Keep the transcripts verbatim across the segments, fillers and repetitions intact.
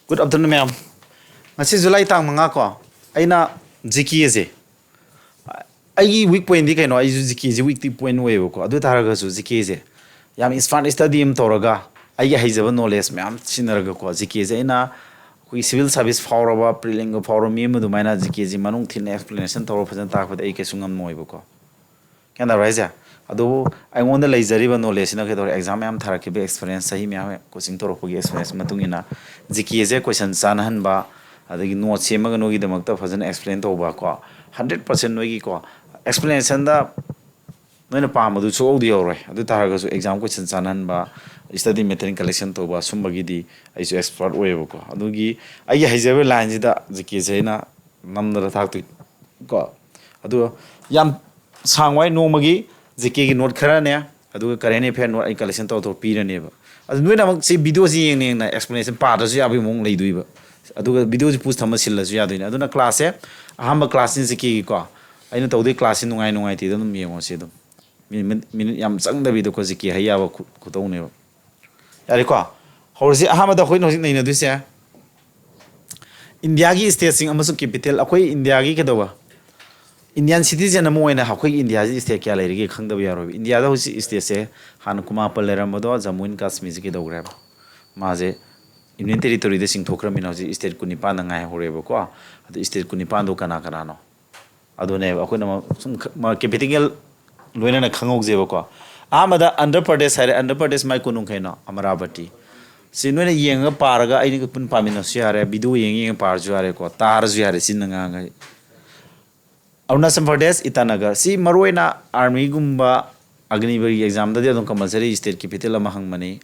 Good afternoon, ꯃꯌꯥꯝ꯫ ꯉꯁꯤ July ꯇꯥꯡ ꯃꯉꯥ ꯀꯣ꯫ ꯑꯩꯅ ꯖꯤ ꯀꯦꯁꯦ, ꯑꯩꯒꯤ ꯋꯤꯛ ꯄꯣꯏꯟꯗꯤ ꯀꯩꯅꯣ, ꯑꯩꯁꯨ ꯖꯤ ꯀꯦꯁꯦ ꯋꯤꯛꯇꯤ ꯄꯣꯏꯟ ꯑꯣꯏꯌꯦꯕꯀꯣ꯫ ꯑꯗꯨ ꯇꯥꯔꯒꯁꯨ ꯖꯤ ꯀꯦꯁꯦ ꯌꯥꯝ ꯏꯁꯃꯥꯔꯠ ꯁ꯭ꯇꯗꯤ ꯑꯃ ꯇꯧꯔꯒ, ꯑꯩꯒꯤ ꯍꯩꯖꯕ ꯅꯣꯂꯦꯖ ꯃꯌꯥꯝ ꯁꯤꯖꯤꯟꯅꯔꯒꯀꯣ, ꯖꯤ ꯀꯦꯁꯦ ꯑꯩꯅ ꯑꯩꯈꯣꯏꯒꯤ ꯁꯤꯚꯤꯜ ꯁꯥꯔꯚꯤꯁ ꯐꯥꯎꯔꯕ, ꯄ꯭ꯔꯤꯂꯤꯝꯒ ꯐꯥꯎꯔꯕ ꯃꯤ ꯑꯃ ꯑꯗꯨꯃꯥꯏꯅ ꯖꯤ ꯀꯦꯁꯦ ꯃꯅꯨꯡ ꯊꯤꯟꯅ ꯑꯦꯛꯁꯄ꯭ꯂꯦꯅꯦꯁꯟ ꯇꯧꯔ ꯐꯖꯅ ꯇꯥꯛꯄꯗ ꯑꯩ ꯀꯩꯁꯨ ꯉꯝꯃꯣꯏꯕꯀꯣ꯫ ꯒ꯭ꯌꯥꯟ ꯇꯥꯕ꯭ꯔꯥ ꯍꯥꯏꯁꯦ? ꯑꯗꯨꯕꯨ ꯑꯩꯉꯣꯟꯗ ꯂꯩꯖꯔꯤꯕ ꯅꯣꯂꯦꯖꯁꯤꯅ ꯀꯩꯗꯧꯔꯦ, ꯑꯦꯛꯖꯥꯝ ꯃꯌꯥꯝ ꯊꯥꯔꯛꯈꯤꯕ ꯑꯦꯛꯁꯄꯤꯔꯤꯌꯦꯟꯁ, ꯆꯍꯤ ꯃꯌꯥꯝ ꯀꯣꯆꯤꯡ ꯇꯧꯔꯛꯄꯒꯤ ꯑꯦꯛꯁꯄꯤꯔꯤꯌꯦꯟꯁ ꯃꯇꯨꯡ ꯏꯟꯅ ꯖꯤ ꯀꯦꯁꯦ ꯀꯣꯏꯁꯟ ꯆꯥꯟꯅꯍꯟꯕ, ꯑꯗꯒꯤ ꯅꯣꯠ ꯁꯦꯝꯃꯒ ꯅꯣꯏꯒꯤꯗꯃꯛꯇ ꯐꯖꯅ ꯑꯦꯛꯁꯄ꯭ꯂꯦꯟ ꯇꯧꯕ ꯀꯣ, ꯍꯟꯗ꯭ꯔꯦꯠ ꯄꯥꯔꯁꯦꯟ ꯅꯣꯏꯒꯤ ꯀꯣ, ꯑꯦꯛꯁꯄ꯭ꯂꯦꯅꯦꯁꯟꯗ ꯅꯣꯏꯅ ꯄꯥꯝꯕꯗꯨ ꯁꯨꯛꯌꯧꯗꯤ ꯌꯧꯔꯣꯏ꯫ ꯑꯗꯨ ꯇꯥꯔꯒꯁꯨ ꯑꯦꯛꯖꯥꯝ ꯀꯣꯏꯁꯟ ꯆꯥꯟꯅꯍꯟꯕ, ꯁ꯭ꯇꯗꯤ ꯃꯦꯇꯔꯤꯌꯦꯜ ꯀꯂꯦꯛꯁꯟ ꯇꯧꯕ, ꯁꯨꯝꯕꯒꯤꯗꯤ ꯑꯩꯁꯨ ꯑꯦꯛꯁꯄꯔꯠ ꯑꯣꯏꯌꯦꯕꯀꯣ꯫ ꯑꯗꯨꯒꯤ ꯑꯩꯒꯤ ꯍꯩꯖꯕ ꯂꯥꯏꯟꯁꯤꯗ ꯖꯤ ꯀꯦꯁꯦ ꯑꯩꯅ ꯅꯝꯗꯅ ꯇꯥꯛꯇꯣꯏꯅꯤ ꯀꯣ꯫ ꯑꯗꯨꯒ ꯌꯥꯝ ꯁꯥꯡ ꯋꯥꯏ ꯅꯣꯡꯃꯒꯤ ꯖꯤ ꯀꯦꯒꯤ ꯅꯣꯠ ꯈꯔꯅꯦ, ꯑꯗꯨꯒ ꯀꯔꯦꯟ ꯑꯦꯐꯤꯌꯔ ꯅꯣꯠ ꯑꯩ ꯀꯂꯦꯛꯁꯟ ꯇꯧꯔ ꯇꯧꯔ ꯄꯤꯔꯅꯦꯕ꯫ ꯑꯗꯨ ꯅꯣꯏꯅ ꯑꯃꯨꯛ ꯁꯤ ꯚꯤꯗꯤꯑꯣꯁꯤ ꯌꯦꯡꯅ ꯌꯦꯡꯅ ꯑꯦꯛꯁꯄ꯭ꯂꯦꯅꯦꯁꯟ ꯄꯥꯗ꯭ꯔꯁꯨ ꯌꯥꯕꯒꯤ ꯃꯑꯣꯡ ꯂꯩꯗꯣꯏꯕ꯫ ꯑꯗꯨꯒ ꯚꯤꯗꯤꯑꯣꯁꯤ ꯄꯨꯁ ꯊꯝꯃ ꯁꯤꯜꯂꯁꯨ ꯌꯥꯗꯣꯏꯅꯦ꯫ ꯑꯗꯨꯅ ꯀ꯭ꯂꯥꯁꯁꯦ, ꯑꯍꯥꯟꯕ ꯀ꯭ꯂꯥꯁꯁꯤ ꯖꯤ ꯀꯦꯒꯤꯀꯣ, ꯑꯩꯅ ꯇꯧꯗꯣꯏ ꯀ꯭ꯂꯥꯁꯁꯤ ꯅꯨꯡꯉꯥꯏ ꯅꯨꯡꯉꯥꯏꯇꯦꯗ ꯑꯗꯨꯝ ꯌꯦꯡꯉꯣꯁꯦ꯫ ꯑꯗꯨꯝ ꯃꯤꯅꯤꯠ, ꯃꯤꯅꯤꯠ ꯌꯥꯝ ꯆꯪꯗꯕꯤꯗꯀꯣ, ꯖꯤ ꯀꯦ ꯍꯩ ꯌꯥꯕ ꯈꯨ-, ꯈꯨꯇꯧꯅꯦꯕ꯫ ꯌꯥꯔꯦꯀꯣ? ꯍꯧꯔꯁꯤ꯫ ꯑꯍꯥꯟꯕꯗ ꯑꯩꯈꯣꯏꯅ ꯍꯧꯖꯤꯛ ꯅꯩꯅꯗꯣꯏꯁꯦ ꯏꯟꯗꯤꯌꯥꯒꯤ ꯁ꯭ꯇꯦꯠꯁꯤꯡ ꯑꯃꯁꯨꯡ ꯀꯦꯄꯤꯇꯦꯜ꯫ ꯑꯩꯈꯣꯏ ꯏꯟꯗꯤꯌꯥꯒꯤ ꯀꯩꯗꯧꯕ? ꯏꯟꯗꯤꯌꯥꯟ ꯁꯤꯇꯤꯖꯦꯟ ꯑꯃ ꯑꯣꯏꯅ ꯑꯩꯈꯣꯏꯒꯤ ꯏꯟꯗꯤꯌꯥꯁꯤ ꯁ꯭ꯇꯦꯠ ꯀꯌꯥ ꯂꯩꯔꯤꯒꯦ ꯈꯪꯗꯕ ꯌꯥꯔꯣꯏꯕ꯫ ꯏꯟꯗꯤꯌꯥꯗ ꯍꯧꯖꯤꯛ ꯁ꯭ꯇꯦꯠꯁꯦ ꯍꯥꯟꯅ ꯀꯨꯟ ꯃꯥꯄꯟ ꯂꯩꯔꯝꯕꯗꯣ ꯖꯃꯨ ꯑꯦꯟ ꯀꯥꯁꯃꯤꯔꯁꯦ ꯀꯩꯗꯧꯈ꯭ꯔꯦꯕ? ꯃꯥꯁꯦ ꯌꯨꯅꯤꯌꯟ ꯇꯦꯔꯤꯇꯣꯔꯤꯗ ꯆꯤꯡꯊꯣꯛꯈ꯭ꯔꯃꯤꯅ ꯍꯧꯖꯤꯛ ꯁ꯭ꯇꯦꯠ ꯀꯨꯟꯅꯤꯄꯥꯟꯗ ꯉꯥꯏꯍꯧꯔꯦꯕꯀꯣ꯫ ꯑꯗꯨ ꯁ꯭ꯇꯦꯠ ꯀꯨꯟꯅꯤꯄꯥꯟꯗꯣ ꯀꯅꯥ ꯀꯅꯥꯅꯣ? ꯑꯗꯨꯅꯦꯕ ꯑꯩꯈꯣꯏꯅ ꯃ-, ꯁꯨꯝ ꯈ-, ꯃ-, ꯀꯦꯄꯤꯇꯦꯜ ꯂꯣꯏꯅꯅ ꯈꯪꯍꯧꯁꯦꯕꯀꯣ꯫ ꯑꯍꯥꯟꯕꯗ ꯑꯟꯙ꯭ꯔ ꯄ꯭ꯔꯗꯦꯁ ꯍꯥꯏꯔꯦ꯫ ꯑꯟꯙ꯭ꯔ ꯄ꯭ꯔꯗꯦꯁ ꯃꯥꯏ ꯀꯣꯅꯨꯡ ꯀꯩꯅꯣ? ꯑꯃꯔꯥꯕꯇꯤ꯫ ꯁꯤ ꯅꯣꯏꯅ ꯌꯦꯡꯉꯒ ꯄꯥꯔꯒ ꯑꯩꯅꯒ ꯄꯨꯟꯅ ꯄꯥꯃꯤꯟꯅꯁꯨ ꯌꯥꯔꯦ, ꯚꯤꯗꯤꯑꯣ ꯌꯦꯡꯉ ꯌꯦꯡꯉ ꯄꯥꯔꯁꯨ ꯌꯥꯔꯦꯀꯣ, ꯇꯥꯔꯁꯨ ꯌꯥꯔꯦ ꯆꯤꯟꯅ ꯉꯥꯡꯉꯒ꯫ ꯑꯔꯨꯅꯥꯆꯜ ꯄ꯭ꯔꯗꯦꯁ, ꯏꯇꯥꯅꯒꯔ꯫ ꯁꯤ ꯃꯔꯨꯑꯣꯏꯅ ꯑꯥꯔꯃꯤꯒꯨꯝꯕ, ꯑꯒꯅꯤꯕꯤꯔꯒꯤ ꯑꯦꯛꯖꯥꯝꯗꯗꯤ ꯑꯗꯨꯝ ꯀꯝꯄꯜꯁꯔꯤ ꯁ꯭ꯇꯦꯠ ꯀꯦꯄꯤꯇꯦꯜ ꯑꯃ ꯍꯪꯕꯅꯤ꯫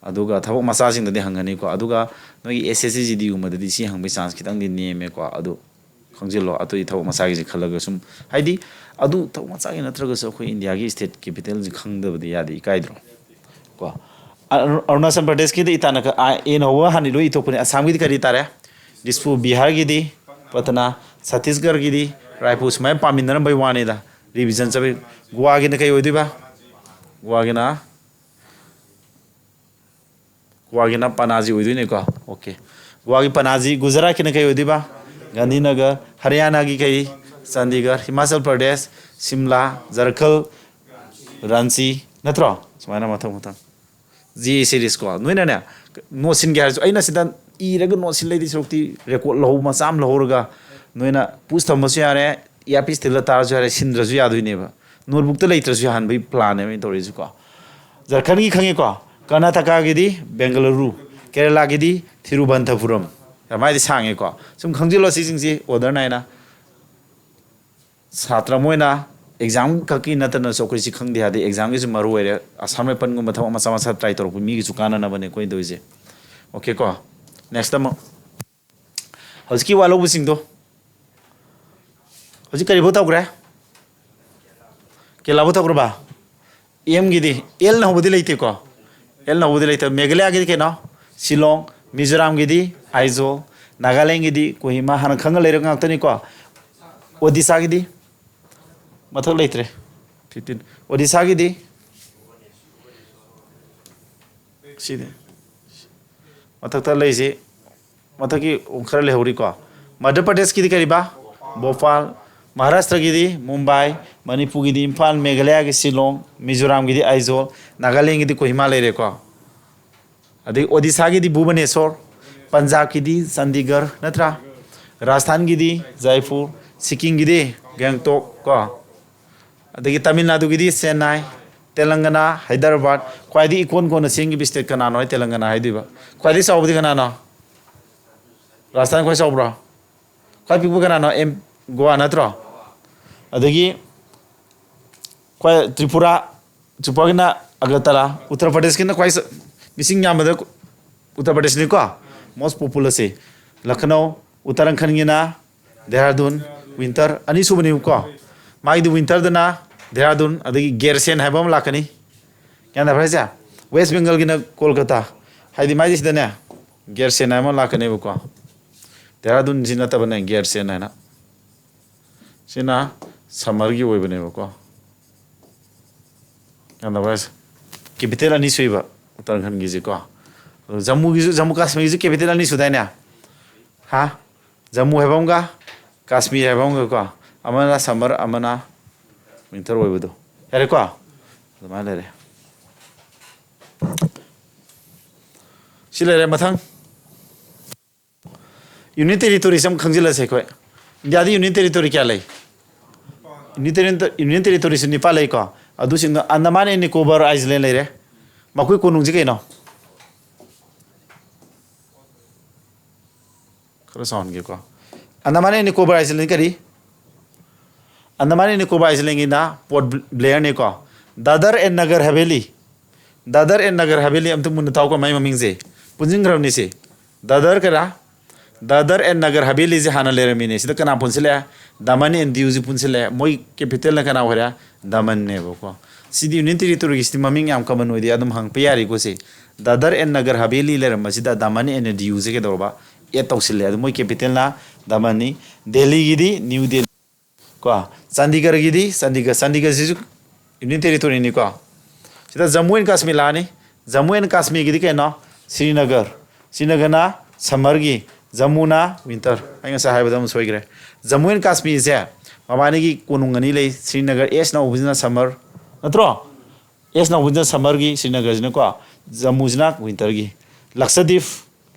ꯑꯗꯨꯒ ꯊꯕꯛ ꯃꯆꯥꯁꯤꯡꯗꯗꯤ ꯍꯪꯒꯅꯤꯀꯣ꯫ ꯑꯗꯨꯒ ꯅꯣꯏꯒꯤ ꯑꯦꯁ ꯑꯦꯁ ꯁꯤ ꯖꯤ ꯗꯤꯒꯨꯝꯕꯗꯗꯤ ꯁꯤ ꯍꯪꯕꯒꯤ ꯆꯥꯟꯁ ꯈꯤꯇꯪꯗꯤ ꯅꯦꯝꯃꯦꯀꯣ꯫ ꯑꯗꯨ ꯈꯪꯖꯤꯜꯂꯣ꯫ ꯑꯇꯩ ꯊꯕꯛ ꯃꯆꯥꯒꯤꯁꯦ ꯈꯜꯂꯒ ꯁꯨꯝ, ꯍꯥꯏꯗꯤ ꯑꯗꯨ ꯊꯕꯛ ꯃꯆꯥꯒꯤ ꯅꯠꯇ꯭ꯔꯒꯁꯨ ꯑꯩꯈꯣꯏ ꯏꯟꯗꯤꯌꯥꯒꯤ ꯁ꯭ꯇꯦꯠ ꯀꯦꯄꯤꯇꯦꯜꯁꯦ ꯈꯪꯗꯕꯗꯤ ꯌꯥꯗꯦ, ꯏꯀꯥꯏꯗ꯭ꯔꯣ? ꯀꯣ꯫ ꯑꯔꯨ-, ꯑꯔꯨꯅꯥꯆꯜ ꯄ꯭ꯔꯗꯦꯁꯀꯤꯗꯤ ꯏꯇꯥꯅꯒꯔ, ꯑꯥ, ꯑꯦꯅ ꯍꯧꯕ ꯍꯥꯟꯅ ꯂꯣꯏ ꯏꯊꯣꯛꯄꯅꯤ꯫ ꯑꯁꯥꯝꯒꯤꯗꯤ ꯀꯔꯤ ꯇꯥꯔꯦ? ꯗꯤꯁꯄꯨꯔ꯫ ꯕꯤꯍꯥꯔꯒꯤꯗꯤ ꯄꯇꯅꯥ꯫ ꯁꯠꯇꯤꯁꯒꯔꯒꯤꯗꯤ ꯔꯥꯏꯄꯨꯔ꯫ ꯁꯨꯃꯥꯏꯅ ꯄꯥꯃꯤꯟꯅꯔꯝꯕꯩ ꯋꯥꯅꯤꯗ, ꯔꯤꯚꯤꯖꯟ ꯆꯠꯄꯩ꯫ ꯒꯣꯋꯥꯒꯤꯅ ꯀꯩ ꯑꯣꯏꯗꯣꯏꯕ? ꯒꯣꯋꯥꯒꯤꯅ, ꯒꯣꯋꯥꯒꯤꯅ ꯄꯅꯥꯖꯤ ꯑꯣꯏꯗꯣꯏꯅꯤꯀꯣ꯫ ꯑꯣꯀꯦ꯫ ꯒꯣꯋꯥꯒꯤ ꯄꯅꯥꯖꯤ, ꯒꯨꯖꯔꯥꯠꯀꯤꯅ ꯀꯩ ꯑꯣꯏꯗꯣꯏꯕ? ꯒꯥꯟꯙꯤꯅꯒꯔ꯫ ꯍꯔꯤꯌꯥꯅꯥꯒꯤ ꯀꯩ? ꯆꯥꯟꯗꯤꯒꯔ꯫ ꯍꯤꯃꯥꯆꯜ ꯄ꯭ꯔꯗꯦꯁ, ꯁꯤꯝꯂꯥ, ꯖꯔꯈꯜ, ꯔꯥꯟꯆꯤ, ꯅꯠꯇ꯭ꯔꯣ? ꯁꯨꯃꯥꯏꯅ ꯃꯊꯪ ꯃꯊꯪ꯫ ꯖꯤ ꯁꯤꯔꯤꯁꯀꯣ, ꯅꯣꯏꯅꯅꯦ, ꯅꯣꯠ ꯁꯤꯟꯒꯦ ꯍꯥꯏꯔꯁꯨ, ꯑꯩꯅ ꯁꯤꯗ ꯏꯔꯒ ꯅꯣꯠ ꯁꯤꯜ ꯂꯩꯗꯤ ꯁꯔꯨꯛꯇꯤ, ꯔꯦꯀꯣꯔꯠ ꯂꯧꯍꯧ, ꯃꯆꯥ ꯑꯃ ꯂꯧꯍꯧꯔꯒ ꯅꯣꯏꯅ ꯄꯨꯁ ꯊꯝꯕꯁꯨ ꯌꯥꯔꯦ, ꯏꯌꯥꯔꯄꯤꯁ ꯊꯤꯜꯂ ꯇꯥꯔꯁꯨ ꯌꯥꯔꯦ, ꯁꯤꯟꯗ꯭ꯔꯁꯨ ꯌꯥꯗꯣꯏꯅꯦꯕ꯫ ꯅꯣꯠꯕꯨꯛꯇ ꯂꯩꯇ꯭ꯔꯁꯨ ꯌꯥꯍꯟꯕꯒꯤ ꯄ꯭ꯂꯥꯟꯅꯦꯕ ꯑꯩꯅ ꯇꯧꯔꯤꯁꯤꯀꯣ꯫ ꯖꯔꯈꯟꯒꯤ ꯈꯪꯉꯦꯀꯣ, ꯀꯔꯅꯥꯇꯀꯥꯒꯤꯗꯤ ꯕꯦꯡꯒꯂꯨꯔꯨ, ꯀꯦꯔꯦꯂꯥꯒꯤꯗꯤ ꯊꯤꯔꯨꯕꯟꯊꯄꯨꯔꯝ꯫ ꯃꯥꯏꯗꯤ ꯁꯥꯡꯉꯦꯀꯣ꯫ ꯁꯨꯝ ꯈꯪꯖꯤꯜꯂꯣ ꯁꯤꯁꯤꯡꯁꯤ ꯑꯣꯔꯗꯔ ꯅꯥꯏꯅ꯫ ꯁꯥꯇ꯭ꯔ ꯑꯃ ꯑꯣꯏꯅ ꯑꯦꯛꯖꯥꯝ ꯈꯛꯀꯤ ꯅꯠꯇꯅꯁꯨ ꯑꯩꯈꯣꯏ ꯁꯤ ꯈꯪꯗꯦ ꯍꯥꯏꯔꯗꯤ ꯑꯦꯛꯖꯥꯝꯒꯤꯁꯨ ꯃꯔꯨ ꯑꯣꯏꯔꯦ꯫ ꯑꯁꯥꯝ ꯔꯥꯏꯐꯜꯒꯨꯝꯕ ꯊꯕꯛ ꯃꯆꯥ ꯃꯆꯥ ꯇ꯭ꯔꯥꯏ ꯇꯧꯔꯛꯄ ꯃꯤꯒꯤꯁꯨ ꯀꯥꯟꯅꯅꯕꯅꯦ ꯑꯩꯈꯣꯏꯅ ꯇꯧꯔꯤꯁꯦ꯫ ꯑꯣꯀꯦꯀꯣ, ꯅꯦꯛꯁꯇ ꯑꯃꯨꯛ ꯍꯧꯖꯤꯛꯀꯤ ꯋꯥ ꯂꯧꯕꯁꯤꯡꯗꯣ ꯍꯧꯖꯤꯛ ꯀꯔꯤꯐꯥꯎ ꯇꯧꯈ꯭ꯔꯦ? ꯀꯦꯂꯥꯕꯨ ꯇꯧꯈ꯭ꯔꯕ? ꯑꯦꯝꯒꯤꯗꯤ ꯑꯦꯜꯅ ꯍꯧꯕꯗꯤ ꯂꯩꯇꯦꯀꯣ꯫ ꯑꯦꯜꯅ ꯍꯧꯕꯗꯤ ꯂꯩꯇꯦ꯫ ꯃꯦꯘꯥꯂꯌꯥꯒꯤꯗꯤ ꯀꯩꯅꯣ? ꯁꯤꯂꯣꯡ꯫ ꯃꯤꯖꯣꯔꯥꯝꯒꯤꯗꯤ ꯑꯥꯏꯖꯣꯜ꯫ ꯅꯥꯒꯥꯂꯦꯟꯒꯤꯗꯤ ꯀꯣꯍꯤꯃꯥ꯫ ꯍꯥꯟꯅ ꯈꯪꯉ ꯂꯩꯔ ꯉꯥꯛꯇꯅꯤꯀꯣ꯫ ꯑꯣꯗꯤꯁꯥꯒꯤꯗꯤ ꯃꯊꯛ ꯂꯩꯇ꯭ꯔꯦ꯫ ꯐꯤꯐꯇꯤꯟ꯫ ꯑꯣꯗꯤꯁꯥꯒꯤꯗꯤ ꯁꯤꯅꯤ꯫ ꯃꯊꯛꯇ ꯂꯩꯁꯤ꯫ ꯃꯊꯛꯀꯤ ꯈꯔ ꯂꯩꯍꯧꯔꯤꯀꯣ꯫ ꯃꯙ꯭ꯌ ꯄ꯭ꯔꯗꯦꯁꯀꯤꯗꯤ ꯀꯔꯤꯕ? ꯚꯣꯄꯥꯜ꯫ ꯃꯍꯥꯔꯥꯁꯇ꯭ꯔꯒꯤꯗꯤ ꯃꯨꯝꯕꯥꯏ꯫ ꯃꯅꯤꯄꯨꯔꯒꯤꯗꯤ ꯏꯝꯐꯥꯜ꯫ ꯃꯦꯘꯥꯂꯌꯥꯒꯤ ꯁꯤꯂꯣꯡ꯫ ꯃꯤꯖꯣꯔꯥꯝꯒꯤꯗꯤ ꯑꯥꯏꯖꯣꯜ꯫ ꯅꯥꯒꯥꯂꯦꯟꯒꯤꯗꯤ ꯀꯣꯍꯤꯃꯥ ꯂꯩꯔꯦꯀꯣ꯫ ꯑꯗꯩ ꯑꯣꯗꯤꯁꯥꯒꯤꯗꯤ ꯚꯨꯕꯅꯦꯁꯣꯔ꯫ ꯄꯟꯖꯥꯕꯀꯤꯗꯤ ꯆꯥꯟꯗꯤꯒꯔ ꯅꯠꯇ꯭ꯔꯥ? ꯔꯥꯖꯁꯊꯥꯟꯒꯤꯗꯤ ꯖꯥꯏꯄꯨꯔ꯫ ꯁꯤꯛꯀꯤꯝꯒꯤꯗꯤ ꯒꯦꯡꯇꯣꯛ ꯀꯣ꯫ ꯑꯗꯒꯤ ꯇꯥꯃꯤꯜ ꯅꯥꯗꯨꯒꯤꯗꯤ ꯆꯦꯟꯅꯥꯏ꯫ ꯇꯦꯂꯪꯒꯅꯥ ꯍꯥꯏꯗ꯭ꯔꯕꯥꯗ꯫ ꯈ꯭ꯋꯥꯏꯗꯒꯤ ꯏꯀꯣꯟ ꯀꯣꯟꯅ ꯆꯦꯟꯈꯤꯕ ꯁ꯭ꯇꯦꯠ ꯀꯅꯥꯅꯣ ꯍꯥꯏ ꯇꯦꯂꯪꯒꯅꯥ ꯍꯥꯏꯗꯣꯏꯕ꯫ ꯈ꯭ꯋꯥꯏꯗꯒꯤ ꯆꯥꯎꯕꯗꯤ ꯀꯅꯥꯅꯣ? ꯔꯥꯖꯁꯊꯥꯟ ꯈ꯭ꯋꯥꯏ ꯆꯥꯎꯕ꯭ꯔꯣ? ꯈ꯭ꯋꯥꯏ ꯄꯤꯛꯄ ꯀꯅꯥꯅꯣ? ꯑꯦꯝ, ꯒꯣꯋꯥ ꯅꯠꯇ꯭ꯔꯣ? ꯑꯗꯒꯤ ꯈ꯭ꯋꯥꯏ ꯇ꯭ꯔꯤꯄꯨꯔꯥ, ꯇ꯭ꯔꯤꯄꯨꯔꯥꯒꯤꯅ ꯑꯒꯔꯇꯂꯥ꯫ ꯎꯠꯇꯔ ꯄ꯭ꯔꯗꯦꯁꯀꯤꯅ ꯈ꯭ꯋꯥꯏ ꯆ-, ꯃꯤꯁꯤꯡ ꯌꯥꯝꯕꯗ ꯎꯠꯇꯔ ꯄ꯭ꯔꯗꯦꯁꯅꯤꯀꯣ, most populous ꯁꯦ꯫ ꯂꯈꯅꯧ꯫ ꯎꯠꯇꯔꯥꯈꯟꯒꯤꯅ ꯗꯦꯍꯔꯥꯗꯨꯟ꯫ ꯋꯤꯟꯇꯔ ꯑꯅꯤꯁꯨꯕꯅꯦꯕꯀꯣ꯫ ꯃꯥꯒꯤꯗꯤ ꯋꯤꯟꯇꯔꯗꯅ ꯗꯦꯍꯔꯥꯗꯨꯟ, ꯑꯗꯒꯤ ꯒꯦꯔꯁꯦꯟ ꯍꯥꯏꯕ ꯑꯃ ꯂꯥꯛꯀꯅꯤ꯫ ꯒ꯭ꯌꯥꯟ ꯇꯥꯕ꯭ꯔꯥ ꯍꯥꯏꯁꯦ? ꯋꯦꯁ ꯕꯦꯡꯒꯜꯒꯤꯅ ꯀꯣꯜꯀꯇꯥ꯫ ꯍꯥꯏꯗꯤ ꯃꯥꯏꯗꯤ ꯁꯤꯗꯅꯦ ꯒꯦꯔꯁꯦꯟ ꯍꯥꯏꯕ ꯑꯃ ꯂꯥꯛꯀꯅꯦꯕꯀꯣ꯫ ꯗꯦꯍꯔꯥꯗꯨꯟꯁꯤ ꯅꯠꯇꯕꯅꯦ, ꯒꯦꯔꯁꯦꯟ ꯍꯥꯏꯅ꯫ ꯁꯤꯅ ꯁꯝꯃꯔꯒꯤ ꯑꯣꯏꯕꯅꯦꯕꯀꯣ꯫ ꯒ꯭ꯌꯥꯟ ꯇꯥꯕ꯭ꯔꯥ ꯍꯥꯏꯁꯦ? ꯀꯦꯄꯤꯇꯦꯜ ꯑꯅꯤ ꯁꯨꯏꯕ ꯎꯠꯇꯔꯥꯈꯟꯒꯤꯁꯤꯀꯣ꯫ ꯑꯗꯨ ꯖꯝꯃꯨꯒꯤꯁꯨ, ꯖꯝꯃꯨ ꯀꯥꯁꯃꯤꯔꯒꯤꯁꯨ ꯀꯦꯄꯤꯇꯦꯜ ꯑꯅꯤ ꯁꯨꯗꯥꯏꯅꯦ? ꯍꯥ? ꯖꯝꯃꯨ ꯍꯥꯏꯕ ꯑꯃꯒ ꯀꯥꯁꯃꯤꯔ ꯍꯥꯏꯕ ꯑꯃꯒꯀꯣ, ꯑꯃꯅ ꯁꯝꯃꯔ, ꯑꯃꯅ ꯋꯤꯟꯇꯔ ꯑꯣꯏꯕꯗꯣ꯫ ꯌꯥꯔꯦꯀꯣ? ꯑꯗꯨꯃꯥꯏꯅ ꯂꯩꯔꯦ꯫ ꯁꯤ ꯂꯩꯔꯦ꯫ ꯃꯊꯪ, ꯌꯨꯅꯤꯌꯟ ꯇꯦꯔꯤꯇꯣꯔꯤꯁꯦ ꯑꯃꯨꯛ ꯈꯪꯖꯤꯜꯂꯁꯦ ꯑꯩꯈꯣꯏ꯫ ꯏꯟꯗꯤꯌꯥꯗ ꯌꯨꯅꯤꯌꯟ ꯇꯦꯔꯤꯇꯣꯔꯤ ꯀꯌꯥ ꯂꯩ? ꯌꯨꯅꯤꯌꯟ ꯇꯦꯔꯤ-, ꯌꯨꯅꯤꯌꯟ ꯇꯦꯔꯤꯇꯣꯔꯤꯁꯦ ꯅꯤꯄꯥꯜ ꯂꯩꯀꯣ꯫ ꯑꯗꯨꯁꯤꯡꯗꯣ ꯑꯟꯗꯃꯥꯟ ꯑꯦꯟ ꯅꯤꯀꯣꯕꯔ ꯑꯥꯏꯂꯦꯟ ꯂꯩꯔꯦ꯫ ꯃꯈꯣꯏ ꯀꯣꯅꯨꯡꯁꯦ ꯀꯩꯅꯣ? ꯈꯔ ꯆꯥꯎꯍꯟꯒꯦꯀꯣ꯫ ꯑꯟꯗꯃꯥꯟ ꯑꯦꯟ ꯅꯤꯀꯣꯕꯔ ꯑꯥꯏꯂꯦꯟ ꯀꯔꯤ? ꯑꯟꯗꯃꯥꯟ ꯑꯦꯟ ꯅꯤꯀꯣꯕꯔ ꯑꯥꯏꯂꯦꯟꯒꯤꯅ ꯄꯣꯔꯠ ꯕ꯭ꯂꯦꯌꯔꯅꯤꯀꯣ꯫ ꯗꯥꯗꯔ ꯑꯦꯟ ꯅꯒꯔ ꯍꯕꯦꯂꯤ꯫ ꯗꯥꯗꯔ ꯑꯦꯟ ꯅꯒꯔ ꯍꯕꯦꯂꯤ ꯑꯝꯇ ꯃꯨꯟꯅ ꯇꯥꯎꯀꯣ, ꯃꯥꯏ ꯃꯃꯤꯡꯁꯦ꯫ ꯄꯨꯟꯁꯤꯟꯈ꯭ꯔꯕꯅꯤ ꯁꯤ꯫ ꯗꯥꯗꯔ ꯀꯔꯥ? ꯗꯥꯗꯔ ꯑꯦꯟ ꯅꯒꯔ ꯍꯕꯦꯂꯤꯁꯦ ꯍꯥꯟꯅ ꯂꯩꯔꯝꯃꯤꯅꯦ꯫ ꯁꯤꯗ ꯀꯅꯥ ꯄꯨꯟꯁꯤꯜꯂꯛꯑꯦ? ꯗꯃꯟ ꯑꯦꯟ ꯗꯤꯌꯨꯁꯦ ꯄꯨꯟꯁꯤꯜꯂꯛꯑꯦ꯫ ꯃꯣꯏ ꯀꯦꯄꯤꯇꯦꯜꯅ ꯀꯅꯥ ꯑꯣꯏꯔꯦ? ꯗꯃꯟꯅꯦꯕꯀꯣ꯫ ꯁꯤꯗꯤ ꯌꯨꯅꯤꯌꯟ ꯇꯦꯔꯤꯇꯣꯔꯤꯒꯤ ꯁꯤꯗꯤ ꯃꯃꯤꯡ ꯌꯥꯝ ꯀꯃꯟ ꯑꯣꯏꯗꯦ, ꯑꯗꯨꯝ ꯍꯪꯉꯛꯄ ꯌꯥꯔꯤꯀꯣ ꯁꯤ꯫ ꯗꯥꯗꯔ ꯑꯦꯟ ꯅꯒꯔ ꯍꯕꯦꯂꯤ ꯂꯩꯔꯝꯕꯁꯤꯗ ꯗꯃꯟ ꯑꯦꯟ ꯗꯤꯌꯨꯁꯦ ꯀꯩꯗꯧꯔꯕ? ꯑꯦꯗ ꯇꯧꯁꯤꯜꯂꯦ꯫ ꯑꯗꯨ ꯃꯣꯏ ꯀꯦꯄꯤꯇꯦꯜꯅ ꯗꯃꯟꯅꯤ꯫ ꯗꯦꯜꯂꯤꯒꯤꯗꯤ ꯅ꯭ꯌꯨ ꯗꯦꯜꯂꯤ꯫ ꯀꯣ, ꯆꯥꯟꯗꯤꯒꯔꯒꯤꯗꯤ, ꯆꯥꯟꯗꯤꯒꯔ, ꯆꯥꯟꯗꯤꯒꯔꯁꯤꯁꯨ ꯌꯨꯅꯤꯌꯟ ꯇꯦꯔꯤꯇꯣꯔꯤꯅꯤꯀꯣ꯫ ꯁꯤꯗ ꯖꯝꯃꯨ ꯑꯦꯟ ꯀꯥꯁꯃꯤꯔ ꯂꯥꯛꯑꯅꯤ꯫ ꯖꯝꯃꯨ ꯑꯦꯟ ꯀꯥꯁꯃꯤꯔꯒꯤꯗꯤ ꯀꯩꯅꯣ? ꯁ꯭ꯔꯤꯅꯒꯔ꯫ ꯁ꯭ꯔꯤꯅꯒꯔꯅ ꯁꯝꯃꯔꯒꯤ, ꯖꯝꯃꯨꯅ ꯋꯤꯟꯇꯔ꯫ ꯑꯩ ꯉꯁꯥꯏ ꯍꯥꯏꯕꯗ ꯑꯃ ꯁꯣꯏꯈ꯭ꯔꯦ꯫ ꯖꯝꯃꯨ ꯑꯦꯟ ꯀꯥꯁꯃꯤꯔꯁꯦ ꯃꯕꯥꯅꯤꯒꯤ ꯀꯣꯅꯨꯡ ꯑꯅꯤ ꯂꯩ꯫ ꯁ꯭ꯔꯤꯅꯒꯔ ꯑꯦꯁꯅ ꯍꯧꯕꯁꯤꯅ ꯁꯝꯃꯔ, ꯅꯠꯇ꯭ꯔꯣ? ꯑꯦꯁꯅ ꯍꯧꯕꯁꯤꯅ ꯁꯝꯃꯔꯒꯤ, ꯁ꯭ꯔꯤꯅꯒꯔꯁꯤꯅꯀꯣ, ꯖꯝꯃꯨꯁꯤꯅ ꯋꯤꯟꯇꯔꯒꯤ꯫ ꯂꯛꯁꯗꯤꯞ,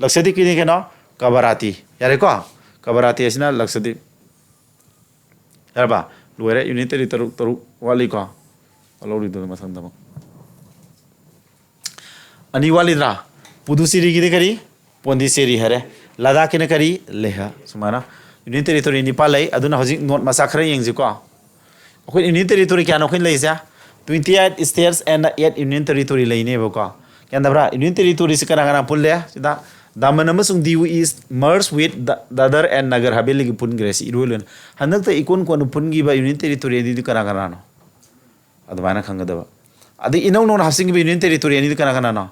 ꯂꯛꯁꯗꯤꯞꯀꯤꯗꯤ ꯀꯩꯅꯣ? ꯀꯕꯔꯥꯇꯤ꯫ ꯌꯥꯔꯦꯀꯣ? ꯀꯕꯔꯥꯇꯤ ꯑꯁꯤꯅ ꯂꯛꯁꯗꯤꯞ꯫ ꯌꯥꯔꯕ? ꯂꯣꯏꯔꯦ꯫ ꯌꯨꯅꯤꯠ ꯇꯔꯦꯠ, ꯇꯔꯨꯛ, ꯇꯔꯨꯛ ꯋꯥꯠꯂꯤꯀꯣ? ꯂꯧꯔꯤꯗꯨꯅ ꯃꯊꯪꯗ ꯑꯃꯨꯛ꯫ ꯑꯅꯤ ꯋꯥꯠꯂꯤꯗ꯭ꯔꯥ? ꯄꯨꯗꯨꯆꯦꯔꯤꯒꯤꯗꯤ ꯀꯔꯤ? ꯄꯣꯟꯗꯤꯆꯦꯔꯤ ꯍꯥꯏꯔꯦ꯫ ꯂꯗꯥꯛꯀꯤꯅ ꯀꯔꯤ? ꯂꯦꯍ꯫ ꯁꯨꯃꯥꯏꯅ ꯌꯨꯅꯤꯠ ꯇꯦꯔꯤꯇꯣꯔꯤ ꯅꯤꯄꯥꯜ ꯂꯩ꯫ ꯑꯗꯨꯅ ꯍꯧꯖꯤꯛ ꯅꯣꯠ ꯃꯆꯥ ꯈꯔ ꯌꯦꯡꯁꯤꯀꯣ꯫ ꯑꯩꯈꯣꯏ ꯌꯨꯅꯤꯠ ꯇꯦꯔꯤꯇꯣꯔꯤ ꯀꯌꯥꯅꯣ ꯑꯩꯈꯣꯏꯅ ꯂꯩꯔꯤꯁꯦ? Twenty eight states and eight union territory ꯂꯩꯅꯦꯕꯀꯣ꯫ ꯒ꯭ꯌꯥꯟ ꯇꯥꯕ꯭ꯔꯥ? ꯌꯨꯅꯤꯠ ꯇꯦꯔꯤꯇꯣꯔꯤꯁꯤ ꯀꯅꯥ ꯀꯅꯥ ꯄꯨꯜꯂꯦ? ꯁꯤꯗ ꯗꯥꯃꯟ ꯑꯃꯁꯨꯡ ꯗꯤꯌꯨ is merged with the-, Dadar and Nagar ꯍꯕꯦꯂꯤꯒꯤ ꯄꯨꯟꯈ꯭ꯔꯦ꯫ ꯁꯤ ꯏꯔꯣꯏ ꯂꯣꯏꯅ꯫ ꯍꯟꯗꯛꯇ ꯏꯀꯣꯟ ꯀꯣꯟꯅ ꯄꯨꯟꯈꯤꯕ ꯌꯨꯅꯤꯠ ꯇꯦꯔꯤꯇꯣꯔꯤ ꯑꯅꯤꯗꯨ ꯀꯅꯥ ꯀꯅꯥꯅꯣ? ꯑꯗꯨꯃꯥꯏꯅ ꯈꯪꯒꯗꯕ꯫ ꯑꯗꯩ ꯏꯅꯧ ꯅꯧꯅ ꯍꯥꯞꯆꯤꯟꯈꯤꯕ ꯌꯨꯅꯤꯠ ꯇꯦꯔꯤꯇꯣꯔꯤ ꯑꯅꯤꯗꯨ ꯀꯅꯥ ꯀꯅꯥꯅꯣ?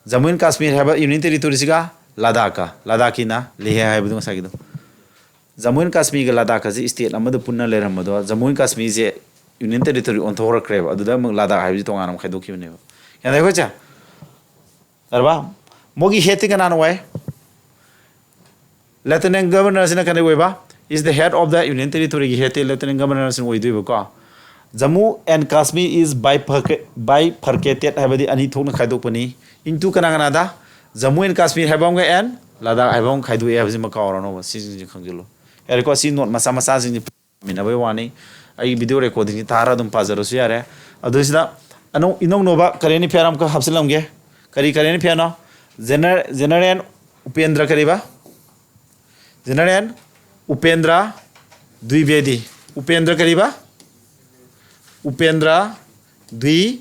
ꯖꯝꯃꯨ ꯑꯦꯟ ꯀꯥꯁꯃꯤꯔ ꯍꯥꯏꯕ ꯌꯨꯅꯤꯠ ꯇꯦꯔꯤꯇꯣꯔꯤꯁꯤꯒ ꯂꯗꯥꯛꯀ, ꯂꯗꯥꯛꯀꯤꯅ ꯂꯦꯍ ꯍꯥꯏꯕꯗꯨ ꯉꯁꯥꯏꯒꯤꯗꯣ꯫ ꯖꯝꯃꯨ ꯑꯦꯟ ꯀꯥꯁꯃꯤꯔꯒ ꯂꯗꯥꯛꯀꯁꯤ ꯁ꯭ꯇꯦꯠ ꯑꯃꯗ ꯄꯨꯟꯅ ꯂꯩꯔꯝꯕꯗꯣ, ꯖꯝꯃꯨ ꯑꯦꯟ ꯀꯥꯁꯃꯤꯔꯁꯦ ꯌꯨꯅꯤꯌꯟ ꯇꯦꯔꯤꯇꯣꯔꯤ ꯑꯣꯟꯊꯣꯛꯈ꯭ꯔꯦꯕ꯫ ꯑꯗꯨꯗ ꯑꯃꯨꯛ ꯂꯗꯥꯛ ꯍꯥꯏꯕꯁꯤ ꯇꯣꯉꯥꯟꯅ ꯑꯃꯨꯛ ꯈꯥꯏꯗꯣꯛꯈꯤꯕꯅꯦꯕ꯫ ꯒ꯭ꯌꯥꯟ ꯇꯥꯏꯀꯣ ꯏꯆꯦ? ꯌꯥꯔꯕ? ꯃꯣꯏꯒꯤ ꯍꯦꯠꯇꯤ ꯀꯅꯥꯅ ꯑꯣꯏ? Lieutenant Governor ꯁꯤꯅ ꯀꯔꯤ ꯑꯣꯏꯕ? Is the head of the Union Territory ꯒꯤ head ꯇꯤ Lieutenant Governor ꯁꯤꯅ ꯑꯣꯏꯗꯣꯏꯕꯀꯣ. Jammu and Kashmir is bifurca- bifurcated ꯍꯥꯏꯕꯗꯤ ꯑꯅꯤ ꯊꯣꯛꯅ ꯈꯥꯏꯗꯣꯛꯄꯅꯤ. Into ꯀꯅꯥ ꯀꯅꯥꯗ? Jammu and Kashmir ꯍꯥꯏꯕ ꯑꯃꯒ and Ladakh ꯍꯥꯏꯕ ꯑꯃ ꯈꯥꯏꯗꯣꯛꯑꯦ ꯍꯥꯏꯕꯁꯤꯃ ꯀꯥꯎꯔꯅꯣꯕ, ꯁꯤꯁꯤꯡꯁꯤ ꯈꯪꯖꯤꯜꯂꯨ. ꯌꯥꯔꯦꯀꯣ, ꯁꯤ note ꯃꯆꯥ ꯃꯆꯥꯁꯤꯡꯁꯤ ꯄꯥꯃꯤꯟꯅꯕꯒꯤ ꯋꯥꯅꯤ. ꯑꯩ video recording ꯁꯤ ꯊꯥꯔ ꯑꯗꯨꯝ ꯄꯥꯖꯔꯁꯨ ꯌꯥꯔꯦ. ꯑꯗꯨꯁꯤꯗ ꯑꯅꯧ ꯏꯅꯧ ꯅꯧꯕ current affair ꯑꯃꯈꯛ ꯍꯥꯞꯆꯤꯜꯂꯝꯒꯦ. ꯀꯔꯤ current affair ꯅꯣ? General General Upendra ꯀꯔꯤꯕ? General Upendra Dwivedi. Upendra ꯀꯔꯤꯕ? Upendra Dwi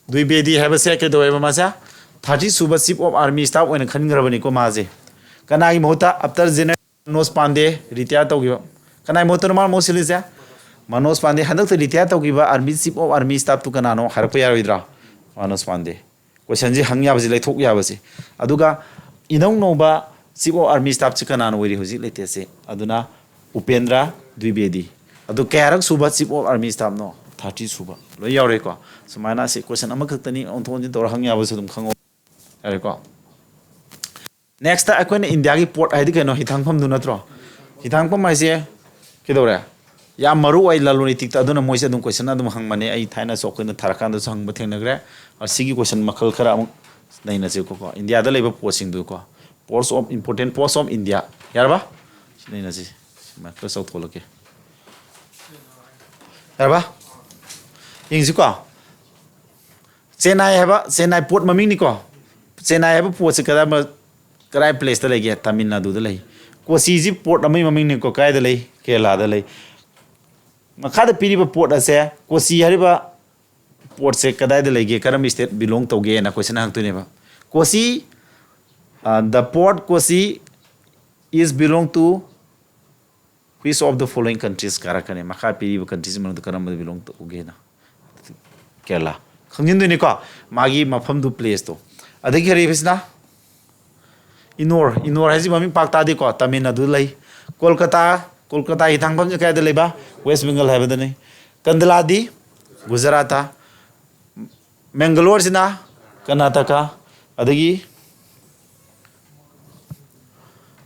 Dwivedi ꯍꯥꯏꯕꯁꯦ ꯀꯩꯗꯧꯋꯦꯕ ꯃꯥꯁꯦ? Thirty ꯁꯨꯕ Chief of Army Staff ꯑꯣꯏꯅ ꯈꯟꯈ꯭ꯔꯕꯅꯤꯀꯣ ꯃꯥꯁꯦ. ꯀꯅꯥꯒꯤ ꯃꯍꯨꯠꯇ? After General Manoj Pandey retire ꯇꯧꯈꯤꯕ. ꯀꯅꯥꯒꯤ ꯃꯍꯨꯠꯇꯅꯣ ꯃꯥꯅ ꯃꯍꯨꯠ ꯁꯤꯜꯂꯤꯁꯦ? Manoj Pandey. ꯍꯟꯗꯛꯇ retire ꯇꯧꯈꯤꯕ Army Chief of Army Staff two ꯀꯅꯥꯅꯣ ꯍꯥꯏꯔꯛꯄ ꯌꯥꯔꯣꯏꯗ꯭ꯔꯥ? Manoj Pandey. Question ꯁꯤ ꯍꯪ ꯌꯥꯕꯁꯤ, ꯂꯩꯊꯣꯛ ꯌꯥꯕꯁꯤ. ꯑꯗꯨꯒ ꯏꯅꯧ ꯅꯧꯕ Chief of Army Staff ꯁꯤ ꯀꯅꯥꯅ ꯑꯣꯏꯔꯤ ꯍꯧꯖꯤꯛ latest ꯁꯦ? ꯑꯗꯨꯅ Upendra Dwivedi. ꯑꯗꯨ ꯀꯌꯥꯔꯛ ꯁꯨꯕ Chief of Army Staff no? Thirty ꯁꯨꯕ. ꯂꯣꯏ ꯌꯥꯎꯔꯦꯀꯣ. ꯁꯨꯃꯥꯏꯅ ꯁꯤ question ꯑꯃꯈꯛꯇꯅꯤ, ꯑꯣꯟꯊꯣꯛ ꯑꯣꯟꯁꯤꯟ ꯇꯧꯔ ꯍꯪ ꯌꯥꯕꯁꯨ ꯑꯗꯨꯝ ꯈꯪꯉꯣ. ꯌꯥꯔꯦꯀꯣ. Next ꯑꯩꯈꯣꯏꯅ India ꯒꯤ port ꯍꯥꯏꯗꯤ ꯀꯩꯅꯣ? ꯍꯤꯊꯥꯡꯐꯝꯗꯨ ꯅꯠꯇ꯭ꯔꯣ? ꯍꯤꯊꯥꯡꯐꯝ ꯍꯥꯏꯁꯦ ꯀꯩꯗꯧꯔꯦ? ꯌꯥꯝ ꯃꯔꯨ ꯑꯣꯏ ꯂꯂꯣꯟ ꯏꯇꯤꯛꯇ, ꯑꯗꯨꯅ ꯃꯣꯏꯁꯦ ꯑꯗꯨꯝ question ꯑꯗꯨꯝ ꯍꯪꯕꯅꯦ꯫ ꯑꯩ ꯊꯥꯏꯅꯁꯨ ꯑꯩꯈꯣꯏꯅ ꯊꯥꯔꯀꯥꯟꯗꯁꯨ ꯍꯪꯕ ꯊꯦꯡꯅꯈ꯭ꯔꯦ꯫ ꯑꯁꯤꯒꯤ question ꯃꯈꯜ ꯈꯔ ꯑꯃꯨꯛ ꯅꯩꯅꯁꯦꯀꯣ꯫ India ꯗ ꯂꯩꯕ port ꯁꯤꯡꯗꯨꯀꯣ, ports of, important ports of India. ꯌꯥꯔꯕ? ꯁꯤ ꯅꯩꯅꯁꯤ꯫ ꯁꯨꯃꯥꯏꯅ ꯈꯔ ꯆꯥꯎꯊꯣꯛꯂꯛꯀꯦ꯫ ꯌꯥꯔꯕ? ꯌꯦꯡꯁꯤꯀꯣ꯫ ꯆꯦꯟꯅꯥꯏ ꯍꯥꯏꯕ, ꯆꯦꯟꯅꯥꯏ port ꯃꯃꯤꯡꯅꯤꯀꯣ꯫ ꯆꯦꯟꯅꯥꯏ ꯍꯥꯏꯕ port ꯁꯦ ꯀꯗꯥꯏ, ꯀꯗꯥꯏ place ꯇ ꯂꯩꯒꯦ? ꯇꯥꯃꯤꯜ ꯅꯥꯗꯨꯗ ꯂꯩ꯫ ꯀꯣꯆꯤꯁꯤ port ꯑꯃꯒꯤ ꯃꯃꯤꯡꯅꯤꯀꯣ꯫ ꯀꯗꯥꯏꯗ ꯂꯩ? ꯀꯦꯔꯂꯥꯗ ꯂꯩ꯫ ꯃꯈꯥꯗ ꯄꯤꯔꯤꯕ port ꯑꯁꯦ, ꯀꯣꯆꯤ ꯍꯥꯏꯔꯤꯕ port ꯁꯦ ꯀꯗꯥꯏꯗ ꯂꯩꯒꯦ? ꯀꯔꯝꯕ state belong ꯇꯧꯒꯦꯅ question ꯍꯪꯉꯛꯇꯣꯏꯅꯦꯕ꯫ ꯀꯣꯆꯤ, ꯑ, the port Kochi is belong to which of the following countries ꯀꯥꯔꯛꯀꯅꯤ? ꯃꯈꯥ ꯄꯤꯔꯤꯕ countries ꯃꯅꯨꯡꯗ ꯀꯔꯝꯕꯗ belong ꯇꯧꯒꯦꯅ? ꯀꯦꯔꯂꯥ꯫ ꯈꯪꯖꯤꯟꯗꯣꯏꯅꯤꯀꯣ, ꯃꯥꯒꯤ ꯃꯐꯝꯗꯨ, place ꯇꯣ꯫ ꯑꯗꯒꯤ ꯀꯔꯤꯕꯁꯤꯅ? ꯏꯅꯣꯔ꯫ ꯏꯅꯣꯔ ꯍꯥꯏꯁꯤ ꯃꯃꯤꯡ ꯄꯥꯛ ꯇꯥꯗꯦꯀꯣ, ꯇꯥꯃꯤꯜ ꯅꯥꯗꯨꯗ ꯂꯩ꯫ ꯀꯣꯜꯀꯇꯥ꯫ ꯀꯣꯜꯀꯇꯥ ꯍꯤꯊꯥꯡꯐꯝꯁꯦ ꯀꯗꯥꯏꯗ ꯂꯩꯕ? West Bengal ꯍꯥꯏꯕꯗꯅꯤ꯫ ꯀꯟꯗꯂꯥꯗꯤ ꯒꯨꯖꯔꯥꯠꯇ꯫ ꯃꯦꯡꯒꯂꯣꯔꯁꯤꯅ ꯀꯔꯅꯥꯇꯀꯥ꯫ ꯑꯗꯒꯤ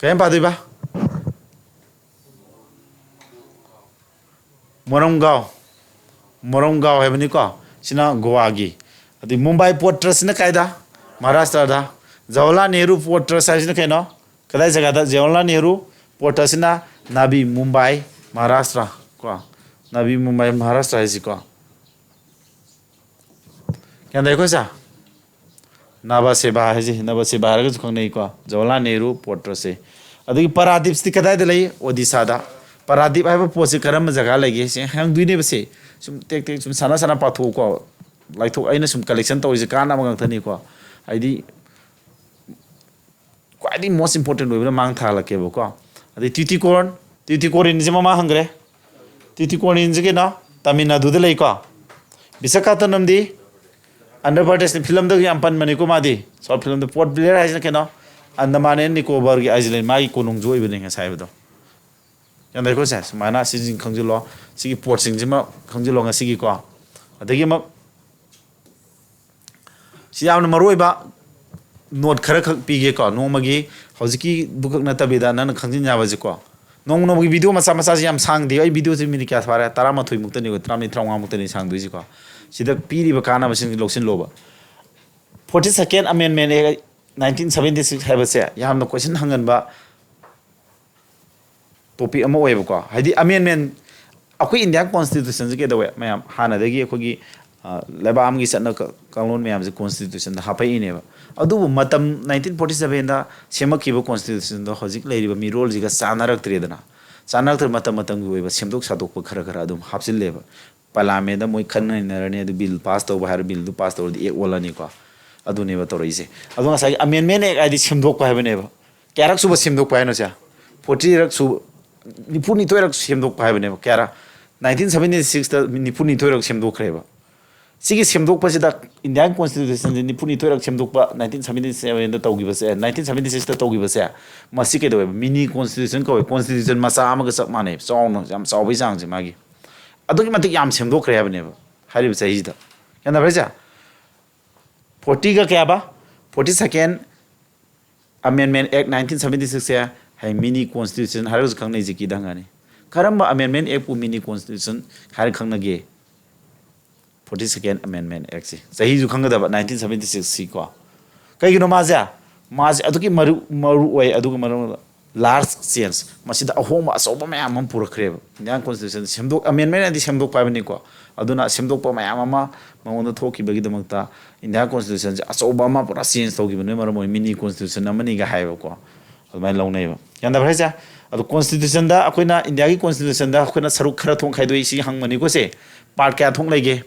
ꯀꯔꯤꯝ ꯄꯥꯗꯣꯏꯕ? ꯃꯣꯔꯝꯒꯥꯎ꯫ ꯃꯣꯔꯝꯒꯥꯎ ꯍꯥꯏꯕꯅꯤꯀꯣ꯫ ꯁꯤꯅ ꯒꯣꯋꯥꯒꯤ꯫ ꯑꯗꯩ ꯃꯨꯝꯕꯥꯏ ꯄꯣꯔꯠ ꯇ꯭ꯔꯁꯁꯤꯅ ꯀꯥꯏꯗ? ꯃꯍꯥꯔꯥꯁꯇ꯭ꯔꯗ꯫ ꯖꯋꯥꯍꯔꯂꯥꯜ ꯅꯦꯍꯔꯨ ꯄꯣꯔꯠ ꯇ꯭ꯔꯁ ꯍꯥꯏꯁꯤꯅ ꯀꯩꯅꯣ? ꯀꯗꯥꯏ ꯖꯒꯥꯗ? ꯖꯋꯥꯍꯔꯂꯥꯜ ꯅꯦꯍꯔꯨ ꯄꯣꯔꯠ ꯇ꯭ꯔꯁꯁꯤꯅ ꯅꯥꯕꯤ ꯃꯨꯝꯕꯥꯏ, ꯃꯍꯥꯔꯥꯁꯇ꯭ꯔ ꯀꯣ꯫ ꯅꯥꯕꯤ ꯃꯨꯝꯕꯥꯏ, ꯃꯍꯥꯔꯥꯁꯇ꯭ꯔ ꯍꯥꯏꯁꯤꯀꯣ꯫ ꯒ꯭ꯌꯥꯟ ꯇꯥꯏꯀꯣ ꯁꯥꯔ? ꯅꯕ ꯁꯦꯕꯥ ꯍꯥꯏꯁꯦ, ꯅꯕ ꯁꯦꯕꯥ ꯍꯥꯏꯔꯒꯁꯨ ꯈꯪꯅꯩꯀꯣ, ꯖꯋꯥꯍꯔꯂꯥꯜ ꯅꯦꯍꯔꯨ ꯄꯣꯔꯠ ꯇ꯭ꯔꯁꯁꯦ꯫ ꯑꯗꯒꯤ ꯄꯔꯥꯗꯤꯞꯁꯤꯗꯤ ꯀꯗꯥꯏꯗ ꯂꯩ? ꯑꯣꯗꯤꯁꯥꯗ꯫ ꯄꯔꯥꯗꯤꯞ ꯍꯥꯏꯕ ꯄꯣꯠꯁꯤ ꯀꯔꯝꯕ ꯖꯒꯥ ꯂꯩꯒꯦ? ꯁꯤ ꯍꯪꯗꯣꯏꯅꯦꯕ꯫ ꯁꯤ ꯁꯨꯝ ꯇꯦꯛ ꯇꯦꯛ ꯁꯨꯝ ꯁꯥꯟꯅ ꯁꯥꯟꯅ ꯄꯥꯊꯣꯛꯎꯀꯣ꯫ ꯂꯥꯏꯊꯣꯛ-, ꯑꯩꯅ ꯁꯨꯝ ꯀꯂꯦꯛꯁꯟ ꯇꯧꯔꯤꯁꯦ ꯀꯥꯟꯅꯕ ꯉꯥꯛꯇꯅꯤꯀꯣ꯫ ꯍꯥꯏꯗꯤ ꯈ꯭ꯋꯥꯏꯗꯒꯤ most important ꯑꯣꯏꯕꯅ ꯃꯥꯡ ꯊꯥꯍꯜꯂꯛꯀꯦꯕꯀꯣ꯫ ꯑꯗꯩ ꯇ꯭ꯌꯨꯇꯤꯀꯣꯔꯟ, ꯇ꯭ꯌꯨꯇꯤꯀꯣꯔꯤꯟꯁꯦ ꯃꯃꯥꯡ ꯍꯪꯈ꯭ꯔꯦ꯫ ꯇ꯭ꯌꯨꯇꯤꯀꯣꯔꯤꯟꯁꯦ ꯀꯩꯅꯣ? ꯇꯥꯃꯤꯜ ꯅꯥꯗꯨꯗ ꯂꯩꯀꯣ꯫ ꯕꯤꯁꯥꯈꯥꯄꯠꯅꯝꯗꯤ ꯑꯟꯙ꯭ꯔ ꯄ꯭ꯔꯗꯦꯁꯅꯤ꯫ ꯐꯤꯂꯝꯗꯒꯤ ꯌꯥꯝ ꯄꯟꯕꯅꯤꯀꯣ ꯃꯥꯗꯤ꯫ ꯁꯣꯔꯠ ꯐꯤꯂꯝꯗ꯫ ꯄꯣꯔꯠ ꯕ꯭ꯂꯦꯌꯔ ꯍꯥꯏꯁꯤꯅ ꯀꯩꯅꯣ? ꯑꯟꯗꯃꯥꯟ ꯑꯦꯟ ꯅꯤꯀꯣꯕꯔꯒꯤ ꯑꯥꯏꯂꯦꯟ, ꯃꯥꯒꯤ ꯀꯣꯅꯨꯡꯁꯨ ꯑꯣꯏꯕꯅꯤ ꯉꯁꯥꯏ ꯍꯥꯏꯕꯗꯣ꯫ ꯒ꯭ꯌꯥꯟ ꯇꯥꯏꯀꯣ ꯁꯦ? ꯁꯨꯃꯥꯏꯅ ꯁꯤꯁꯤꯡ ꯈꯪꯖꯤꯜꯂꯣ꯫ ꯁꯤꯒꯤ ꯄꯣꯠꯁꯤꯡꯁꯤꯃ ꯈꯪꯖꯤꯜꯂꯣ ꯉꯁꯤꯒꯤꯀꯣ꯫ ꯑꯗꯒꯤ ꯑꯃꯨꯛ ꯁꯤ ꯌꯥꯝꯅ ꯃꯔꯨ ꯑꯣꯏꯕ ꯅꯣꯠ ꯈꯔ ꯈꯛ ꯄꯤꯒꯦꯀꯣ꯫ ꯅꯣꯡꯃꯒꯤ ꯍꯧꯖꯤꯛꯀꯤꯗꯨ ꯈꯛ ꯅꯠꯇꯕꯤꯗ ꯅꯪꯅ ꯈꯪꯖꯤꯟ ꯌꯥꯕꯁꯦꯀꯣ꯫ ꯅꯣꯡꯃ ꯅꯣꯡꯃꯒꯤ ꯚꯤꯗꯤꯑꯣ ꯃꯆꯥ ꯃꯆꯥꯁꯤ ꯌꯥꯝ ꯁꯥꯡꯗꯦ꯫ ꯑꯩ ꯚꯤꯗꯤꯑꯣꯁꯤ ꯃꯤꯅꯤꯠ ꯀꯌꯥ ꯐꯥꯔꯦ? ꯇꯔꯥꯃꯥꯊꯣꯏ ꯃꯨꯛꯇꯅꯤ, ꯇꯔꯥꯃꯔꯤ, ꯇꯔꯥꯃꯉꯥ ꯃꯨꯛꯇꯅꯤ ꯁꯥꯡꯗꯣꯏꯁꯤꯀꯣ꯫ ꯁꯤꯗ ꯄꯤꯔꯤꯕ ꯀꯥꯟꯅꯕꯁꯤꯡꯁꯤ ꯂꯧꯁꯤꯜꯂꯣꯕ꯫ Forty second Amendment Act nineteen seventy six ꯍꯥꯏꯕꯁꯦ ꯌꯥꯝꯅ ꯀꯣꯏꯁꯟ ꯍꯪꯒꯟꯕ ꯇꯣꯄꯤꯛ ꯑꯃ ꯑꯣꯏꯌꯦꯕꯀꯣ꯫ ꯍꯥꯏꯗꯤ ꯑꯃꯦꯟꯃꯦꯟ, ꯑꯩꯈꯣꯏ ꯏꯟꯗꯤꯌꯥꯟ ꯀꯣꯟꯁꯇꯤꯇ꯭ꯌꯨꯁꯟꯁꯦ ꯀꯩꯗꯧꯋꯦ? ꯃꯌꯥꯝ ꯍꯥꯟꯅꯗꯒꯤ ꯑꯩꯈꯣꯏꯒꯤ, ꯑ, ꯂꯩꯕꯥꯛ ꯑꯃꯒꯤ ꯆꯠꯅ ꯀ-, ꯀꯥꯡꯂꯣꯟ ꯃꯌꯥꯝꯁꯦ ꯀꯣꯟꯁꯇꯤꯇ꯭ꯌꯨꯁꯟꯗ ꯍꯥꯞꯄꯛꯏꯅꯦꯕ꯫ ꯑꯗꯨꯕꯨ ꯃꯇꯝ nineteen forty sevenꯗ ꯁꯦꯝꯃꯛꯈꯤꯕ ꯀꯣꯟꯁꯇꯤꯇ꯭ꯌꯨꯁꯟꯗꯣ ꯍꯧꯖꯤꯛ ꯂꯩꯔꯤꯕ ꯃꯤꯔꯣꯜꯁꯤꯒ ꯆꯥꯟꯅꯔꯛꯇ꯭ꯔꯦꯗꯅ꯫ ꯆꯥꯟꯅꯔꯛꯇ꯭ꯔ ꯃꯇꯝ ꯃꯇꯝꯒꯤ ꯑꯣꯏꯕ ꯁꯦꯝꯗꯣꯛ ꯁꯥꯗꯣꯛꯄ ꯈꯔ ꯈꯔ ꯑꯗꯨꯝ ꯍꯥꯞꯆꯤꯜꯂꯦꯕ꯫ ꯄꯥꯔꯂꯥꯃꯦꯟꯗ ꯃꯣꯏ ꯈꯟꯅ ꯅꯩꯅꯔꯅꯤ, ꯑꯗꯨ ꯕꯤꯜ ꯄꯥꯁ ꯇꯧꯕ ꯍꯥꯏꯔ ꯕꯤꯜꯗꯨ ꯄꯥꯁ ꯇꯧꯔꯗꯤ ꯑꯦꯛ ꯑꯣꯜꯂꯅꯤꯀꯣ꯫ ꯑꯗꯨꯅꯦꯕ ꯇꯧꯔꯛꯏꯁꯦ꯫ ꯑꯗꯣ ꯉꯁꯥꯏꯒꯤ ꯑꯃꯦꯟꯃꯦꯟ ꯑꯦꯛ ꯍꯥꯏꯗꯤ ꯁꯦꯝꯗꯣꯛꯄ ꯍꯥꯏꯕꯅꯦꯕ꯫ ꯀꯌꯥꯔꯛ ꯁꯨꯕ ꯁꯦꯝꯗꯣꯛꯄ ꯍꯥꯏꯅꯣ ꯁꯦ? Fortyꯔꯛ ꯁꯨꯕ, ꯅꯤꯐꯨꯅꯤꯊꯣꯏꯔꯛ ꯁꯦꯝꯗꯣꯛꯄ ꯍꯥꯏꯕꯅꯦꯕ꯫ ꯀꯌꯥꯔꯛ? Nineteen seventy sixꯇ ꯅꯤꯐꯨꯅꯤꯊꯣꯏꯔꯛ ꯁꯦꯝꯗꯣꯛꯈ꯭ꯔꯦꯕ꯫ ꯁꯤꯒꯤ ꯁꯦꯝꯗꯣꯛꯄꯁꯤꯗ ꯏꯟꯗꯤꯌꯥꯟ ꯀꯣꯟꯁꯇꯤꯇ꯭ꯌꯨꯁꯟꯁꯦ ꯅꯤꯐꯨꯅꯤꯊꯣꯏꯔꯛ ꯁꯦꯝꯗꯣꯛꯄ, nineteen seventy sevenꯗ ꯇꯧꯈꯤꯕꯁꯦ, nineteen seventy sixꯇ ꯇꯧꯈꯤꯕꯁꯦ, ꯃꯁꯤ ꯀꯩꯗꯧꯋꯦꯕ? ꯃꯤꯅꯤ ꯀꯣꯟꯁꯇꯤꯇ꯭ꯌꯨꯁꯟ ꯀꯧꯋꯦ꯫ ꯀꯣꯟꯁꯇꯤꯇ꯭ꯌꯨꯁꯟ ꯃꯆꯥ ꯑꯃꯒ ꯆꯞ ꯃꯥꯟꯅꯩ, ꯆꯥꯎꯅ, ꯌꯥꯝ ꯆꯥꯎꯕꯒꯤ ꯆꯥꯡꯁꯦ ꯃꯥꯒꯤ꯫ ꯑꯗꯨꯛꯀꯤ ꯃꯇꯤꯛ ꯌꯥꯝ ꯁꯦꯝꯗꯣꯛꯈ꯭ꯔꯦ ꯍꯥꯏꯕꯅꯦꯕ ꯍꯥꯏꯔꯤꯕ ꯆꯍꯤꯁꯤꯗ꯫ ꯒ꯭ꯌꯥꯟ ꯇꯥꯕ꯭ꯔꯥ ꯏꯆꯦ? Fortyꯒ ꯀꯌꯥꯕ? Forty second Amendment Act nineteen seventy six ꯁꯦ ꯍꯌꯦꯡ mini constitution ꯍꯥꯏꯔꯒꯁꯨ ꯈꯪꯅꯩꯁꯦ ꯀꯤꯗ ꯍꯪꯉꯅꯤ꯫ ꯀꯔꯝꯕ Amendment Act ꯄꯨ mini constitution ꯍꯥꯏꯔꯒ ꯈꯪꯅꯒꯦ? Forty second Amendment Act ꯁꯦ ꯆꯍꯤꯁꯨ ꯈꯪꯒꯗꯕ, nineteen seventy six ꯁꯤ ꯀꯣ꯫ ꯀꯩꯒꯤꯅꯣ ꯃꯥꯁꯦ? ꯃꯥꯁꯦ ꯑꯗꯨꯛꯀꯤ ꯃꯔꯨ ꯃꯔꯨ ꯑꯣꯏ, ꯑꯗꯨꯒ ꯃꯔꯨ large change, ꯃꯁꯤꯗ ꯑꯍꯣꯡꯕ ꯑꯆꯧꯕ ꯃꯌꯥꯝ ꯑꯃ ꯄꯨꯔꯛꯈ꯭ꯔꯦꯕ꯫ Indian constitution ꯁꯦꯝꯗꯣꯛ amendment ꯍꯥꯏꯗꯤ ꯁꯦꯝꯗꯣꯛꯄ ꯍꯥꯏꯕꯅꯤꯀꯣ꯫ ꯑꯗꯨꯅ ꯁꯦꯝꯗꯣꯛꯄ ꯃꯌꯥꯝ ꯑꯃ ꯃꯉꯣꯟꯗ ꯊꯣꯛꯈꯤꯕꯒꯤꯗꯃꯛꯇ Indian constitution ꯁꯦ ꯑꯆꯧꯕ ꯑꯃ ꯄꯨꯔꯥ change ꯇꯧꯈꯤꯕꯅ ꯃꯔꯝ ꯑꯣꯏ mini constitution ꯑꯃꯅꯤꯒ ꯍꯥꯏꯌꯦꯕꯀꯣ꯫ ꯑꯗꯨꯃꯥꯏꯅ ꯂꯧꯅꯩꯕ꯫ ꯒ꯭ꯌꯥꯟ ꯇꯥꯕ꯭ꯔꯥ ꯍꯥꯏꯁꯦ? ꯑꯗꯣ constitution ꯗ ꯑꯩꯈꯣꯏꯅ India ꯒꯤ constitution ꯗ ꯑꯩꯈꯣꯏꯅ ꯁꯔꯨꯛ ꯈꯔ ꯊꯣꯛꯅ ꯈꯥꯏꯗꯣꯛꯏ, ꯁꯤ ꯍꯪꯕꯅꯤꯀꯣ ꯁꯦ꯫ Part ꯀꯌꯥ ꯊꯣꯛꯅ ꯂꯩꯒꯦ?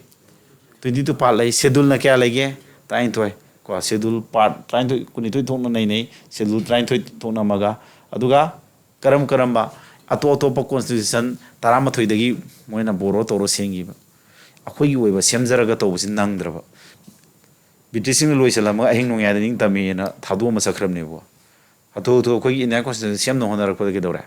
Twenty two part ꯂꯩ꯫ Schedule ꯅ ꯀꯌꯥ ꯂꯩꯒꯦ? ꯇꯔꯥꯅꯤꯊꯣꯏ꯫ ꯀꯣ, schedule part ꯇꯔꯥꯅꯤꯊꯣꯏ, ꯀꯨꯟꯅꯤꯊꯣꯏ ꯊꯣꯛꯅ ꯅꯩꯅꯩ, schedule ꯇꯔꯥꯅꯤꯊꯣꯏ ꯊꯣꯛꯅ ꯑꯃꯒ꯫ ꯑꯗꯨꯒ ꯀꯔꯝ ꯀꯔꯝꯕ ꯑꯇꯣꯞ ꯑꯇꯣꯞꯄ constitution ꯇꯔꯥꯃꯥꯊꯣꯏꯗꯒꯤ ꯃꯣꯏꯅ borrow ꯇꯧꯔ ꯁꯦꯝꯈꯤꯕ? ꯑꯩꯈꯣꯏꯒꯤ ꯑꯣꯏꯕ ꯁꯦꯝꯖꯔꯒ ꯇꯧꯕꯁꯤ ꯅꯪꯗ꯭ꯔꯕ꯫ ꯕ꯭ꯔꯤꯇꯤꯁꯁꯤꯡꯅ ꯂꯣꯏꯁꯤꯜꯂꯝꯃꯒ ꯑꯍꯤꯡ ꯅꯣꯡꯌꯥꯏꯗ ꯅꯤꯡꯇꯝꯃꯦꯅ ꯊꯥꯗꯣꯛꯑꯝꯃ ꯆꯠꯈ꯭ꯔꯕꯅꯦꯕ꯫ ꯍꯥꯊꯨ ꯍꯥꯊꯨ ꯑꯩꯈꯣꯏꯒꯤ Indian constitution ꯁꯦꯝꯅꯕ ꯍꯣꯠꯅꯔꯛꯄꯗ ꯀꯩꯗꯧꯔꯦ?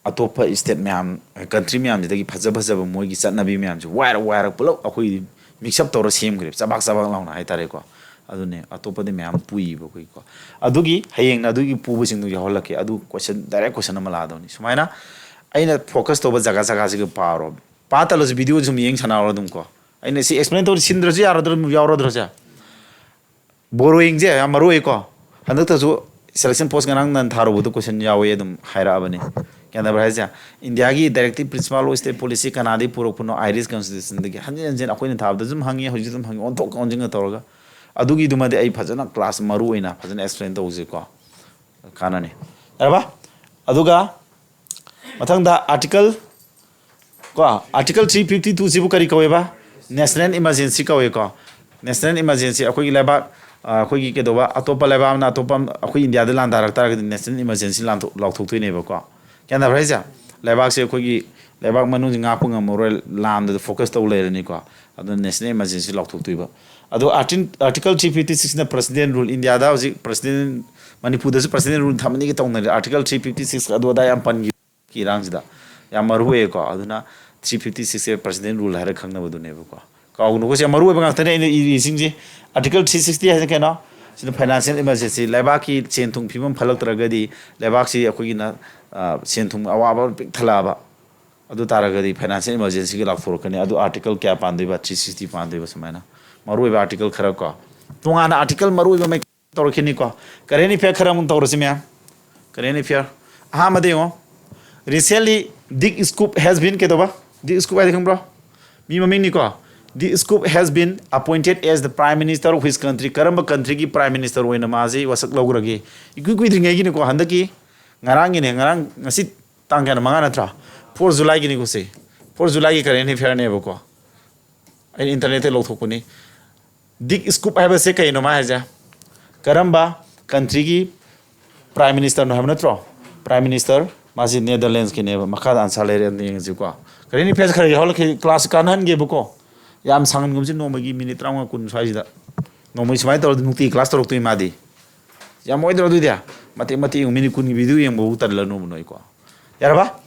ꯑꯇꯣꯞꯄ state ꯃꯌꯥꯝ, country ꯃꯌꯥꯝꯁꯤꯗꯒꯤ ꯐꯖ ꯐꯖꯕ ꯃꯣꯏꯒꯤ ꯆꯠꯅꯕꯤ ꯃꯌꯥꯝꯁꯦ ꯋꯥꯏꯔ ꯋꯥꯏꯔ ꯄꯨꯂꯞ ꯑꯩꯈꯣꯏ mix up ꯇꯧꯔ ꯁꯦꯝꯈ꯭ꯔꯦ, ꯆꯕꯥꯛ ꯆꯕꯥꯛ ꯂꯥꯎꯅ ꯍꯥꯏꯇꯥꯔꯦꯀꯣ꯫ ꯑꯗꯨꯅꯦ, ꯑꯇꯣꯞꯄꯗꯤ ꯃꯌꯥꯝ ꯄꯨꯏꯕ ꯑꯩꯈꯣꯏꯒꯤꯀꯣ꯫ ꯑꯗꯨꯒꯤ ꯍꯌꯦꯡꯅ ꯑꯗꯨꯒꯤ ꯄꯨꯕꯁꯤꯡꯗꯨ ꯌꯥꯎꯍꯜꯂꯛꯀꯦ꯫ ꯑꯗꯨ question, direct question ꯑꯃ ꯂꯥꯛꯑꯗꯧꯅꯤ꯫ ꯁꯨꯃꯥꯏꯅ ꯑꯩꯅ focus ꯇꯧꯕ ꯖꯒꯥ ꯖꯒꯥꯁꯤꯒ ꯄꯥꯔꯣ꯫ ꯄꯥ ꯇꯜꯂꯁꯨ video ꯁꯨꯝ ꯌꯦꯡ ꯁꯥꯟꯅꯔꯣ ꯑꯗꯨꯝ ꯀꯣ꯫ ꯑꯩꯅ ꯁꯤ explain ꯇꯧꯔꯤ ꯁꯤꯟꯗ꯭ꯔꯁꯨ ꯌꯥꯔꯗ꯭ꯔꯥ, ꯌꯥꯎꯔꯗ꯭ꯔꯁꯦ? Borrowing ꯁꯦ ꯌꯥꯝ ꯃꯔꯨ ꯑꯣꯏꯀꯣ꯫ ꯍꯟꯗꯛꯇꯁꯨ selection post ꯉꯔꯥꯡ ꯅꯍꯥꯟ ꯊꯥꯔꯨꯕꯗꯣ question ꯌꯥꯎꯋꯦ ꯑꯗꯨꯝ ꯍꯥꯏꯔꯛꯑꯕꯅꯦ꯫ ꯒ꯭ꯌꯥꯟ ꯇꯥꯕ꯭ꯔꯥ ꯍꯥꯏꯁꯦ? India ꯒꯤ directive principle of state policy ꯀꯅꯥꯗꯒꯤ ꯄꯨꯔꯛꯄꯅꯣ? Irish constitution ꯗꯒꯤ꯫ ꯍꯟꯖꯤꯟ ꯍꯟꯖꯤꯟ ꯑꯩꯈꯣꯏꯅ ꯊꯥꯕꯗ ꯑꯗꯨꯝ ꯍꯪꯉꯤ, ꯍꯧꯖꯤꯛ ꯑꯗꯨꯝ ꯍꯪꯉꯤ, ꯑꯣꯟꯊꯣꯛꯀ ꯑꯣꯟꯁꯤꯟꯒ ꯇꯧꯔꯒ꯫ ꯑꯗꯨꯒꯤꯗꯨꯃꯗꯤ ꯑꯩ ꯐꯖꯅ class ꯃꯔꯨ ꯑꯣꯏꯅ ꯐꯖꯅ explain ꯇꯧꯖꯩꯀꯣ, ꯀꯥꯟꯅꯅꯤ꯫ ꯌꯥꯔꯕ? ꯑꯗꯨꯒ ꯃꯊꯪꯗ article ꯀꯣ, article three fifty two ꯁꯤꯕꯨ ꯀꯔꯤ ꯀꯧꯋꯦꯕ? National emergency ꯀꯧꯋꯦꯀꯣ꯫ National emergency ꯑꯩꯈꯣꯏꯒꯤ ꯂꯩꯕꯥꯛ, ꯑ, ꯑꯩꯈꯣꯏꯒꯤ ꯀꯩꯗꯧꯕ, ꯑꯇꯣꯞꯄ ꯂꯩꯕꯥꯛ ꯑꯃꯅ ꯑꯇꯣꯞꯄ ꯑꯃ ꯑꯩꯈꯣꯏ India ꯗ ꯂꯥꯟꯗꯥꯔꯛ ꯇꯥꯔꯒꯗꯤ national emergency ꯂꯥꯟꯊꯣꯛ-, ꯂꯥꯎꯊꯣꯛꯇꯣꯏꯅꯦꯕꯀꯣ꯫ ꯒ꯭ꯌꯥꯟ ꯇꯥꯕ꯭ꯔꯥ ꯍꯥꯏꯁꯦ? ꯂꯩꯕꯥꯛꯁꯦ ꯑꯩꯈꯣꯏꯒꯤ ꯂꯩꯕꯥꯛ ꯃꯅꯨꯡꯁꯤ ꯉꯥꯛꯄ ꯉꯝꯃꯔꯣꯏ, ꯂꯥꯟꯗꯨꯗ focus ꯇꯧ ꯂꯩꯔꯅꯤꯀꯣ꯫ ꯑꯗꯨꯅ national emergency ꯂꯥꯎꯊꯣꯛꯇꯣꯏꯕ꯫ ꯑꯗꯣ artin-, article three fifty six ꯅ president rule, India ꯗ ꯍꯧꯖꯤꯛ president, ꯃꯅꯤꯄꯨꯔꯗꯁꯨ president rule ꯊꯝꯃꯅꯤꯒ ꯇꯧꯅꯔꯦ꯫ Article three fifty six ꯑꯗꯨ ꯑꯗꯥ ꯌꯥꯝ ꯄꯟꯈꯤ꯫ ꯀꯤ ꯏꯔꯥꯡꯁꯤꯗ ꯌꯥꯝ ꯃꯔꯨ ꯑꯣꯏꯌꯦꯀꯣ꯫ ꯑꯗꯨꯅ three fifty six ꯁꯦ president rule ꯍꯥꯏꯔꯒ ꯈꯪꯅꯕꯗꯨꯅꯦꯕꯀꯣ꯫ ꯀꯥꯎꯒꯅꯨꯀꯣ, ꯁꯤ ꯌꯥꯝ ꯃꯔꯨ ꯑꯣꯏꯕ ꯉꯥꯛꯇꯅꯦ ꯑꯩꯅ ꯏꯔꯤꯁꯤꯡꯁꯦ꯫ Article three sixty ꯍꯥꯏꯁꯦ ꯀꯩꯅꯣ? ꯁꯤꯅ financial emergency, ꯂꯩꯕꯥꯛꯀꯤ ꯁꯦꯟ ꯊꯨꯝ ꯐꯤꯕꯝ ꯐꯠꯂꯛꯇ꯭ꯔꯒꯗꯤ, ꯂꯩꯕꯥꯛꯁꯤ ꯑꯩꯈꯣꯏꯒꯤꯅ, ꯑ, ꯁꯦꯟ ꯊꯨꯝ ꯑꯋꯥꯕ ꯄꯤꯛ ꯊꯜꯂꯛꯑꯕ, ꯑꯗꯨ ꯇꯥꯔꯒꯗꯤ financial emergencyꯒꯤ ꯂꯥꯎꯊꯣꯔꯛꯀꯅꯤ꯫ ꯑꯗꯨ article ꯀꯌꯥ ꯄꯥꯟꯗꯣꯏꯕ? Three sixty ꯄꯥꯟꯗꯣꯏꯕ꯫ ꯁꯨꯃꯥꯏꯅ ꯃꯔꯨꯑꯣꯏꯕ article ꯈꯔ ꯀꯣ, ꯇꯣꯉꯥꯟꯅ article ꯃꯔꯨꯑꯣꯏꯕ ꯃꯩ ꯇꯧꯔꯛꯈꯤꯅꯤꯀꯣ꯫ Current affair ꯈꯔ ꯑꯃꯨꯛ ꯇꯧꯔꯁꯤ ꯃꯌꯥꯝ꯫ Current affair ꯑꯍꯥꯟꯕꯗ ꯌꯦꯡꯉꯣ꯫ Recently, Dick Scoop has been, ꯀꯩꯗꯧꯕ? Dick Scoop ꯍꯥꯏꯗꯤ ꯈꯪꯕ꯭ꯔꯣ? ꯃꯤ ꯃꯃꯤꯡꯅꯤꯀꯣ꯫ Dick Scoop has been appointed as the Prime Minister of his country. ꯀꯔꯝꯕ countryꯒꯤ Prime Minister ꯑꯣꯏꯅ ꯃꯥꯁꯤ ꯋꯥꯁꯛ ꯂꯧꯈ꯭ꯔꯒꯦ? ꯏꯀꯨꯏ ꯀꯨꯏꯗ꯭ꯔꯤꯉꯩꯒꯤꯅꯤꯀꯣ, ꯍꯟꯗꯛꯀꯤ ꯉꯔꯥꯡꯒꯤꯅꯦ, ꯉꯔꯥꯡ, ꯉꯁꯤ ꯇꯥꯡ ꯀꯌꯥꯅꯣ? ꯃꯉꯥ ꯅꯠꯇ꯭ꯔꯥ? Four Julyꯒꯤꯅꯤꯀꯣ ꯁꯤ꯫ Four Julyꯒꯤ current affairꯅꯦꯕꯀꯣ꯫ ꯑꯩꯅ internetꯇ ꯂꯧꯊꯣꯛꯄꯅꯤ꯫ Dick Scoop ꯍꯥꯏꯕꯁꯦ ꯀꯩꯅꯣ ꯃꯥ ꯍꯥꯏꯁꯦ? ꯀꯔꯝꯕ countryꯒꯤ Prime Ministerꯅꯣ ꯍꯥꯏꯕ ꯅꯠꯇ꯭ꯔꯣ? Prime Minister ꯃꯥꯁꯤ Netherlandsꯀꯤꯅꯦꯕ꯫ ꯃꯈꯥꯗ answer ꯂꯩꯔꯦ, ꯑꯝꯇ ꯌꯦꯡꯉꯁꯤꯀꯣ꯫ Current affairs ꯈꯔ ꯌꯥꯎꯍꯜꯂꯛꯈꯤ, class ꯀꯥꯟꯅꯍꯟꯒꯦꯕꯀꯣ꯫ ꯌꯥꯝ ꯁꯥꯡꯍꯟꯒꯨꯝꯁꯤ, ꯅꯣꯡꯃꯒꯤ minute ꯇꯔꯥꯃꯉꯥ ꯀꯨꯟ ꯁ꯭ꯋꯥꯏꯁꯤꯗ꯫ ꯅꯣꯡꯃꯒꯤ ꯁꯨꯃꯥꯏꯅ ꯇꯧꯔꯗꯤ ꯅꯨꯡꯇꯤꯒꯤ class ꯇꯧꯔꯛꯇꯣꯏ ꯃꯥꯗꯤ꯫ ꯌꯥꯝ ꯑꯣꯏꯗ꯭ꯔꯣ ꯑꯗꯨꯗꯤ? ꯃꯇꯦꯛ ꯃꯇꯦꯛ ꯌꯦꯡꯉꯨ, minute ꯀꯨꯟꯒꯤ video ꯌꯦꯡꯕꯕꯨ ꯇꯜꯂꯅꯨꯕ ꯅꯣꯏꯀꯣ꯫ ꯌꯥꯔꯕ?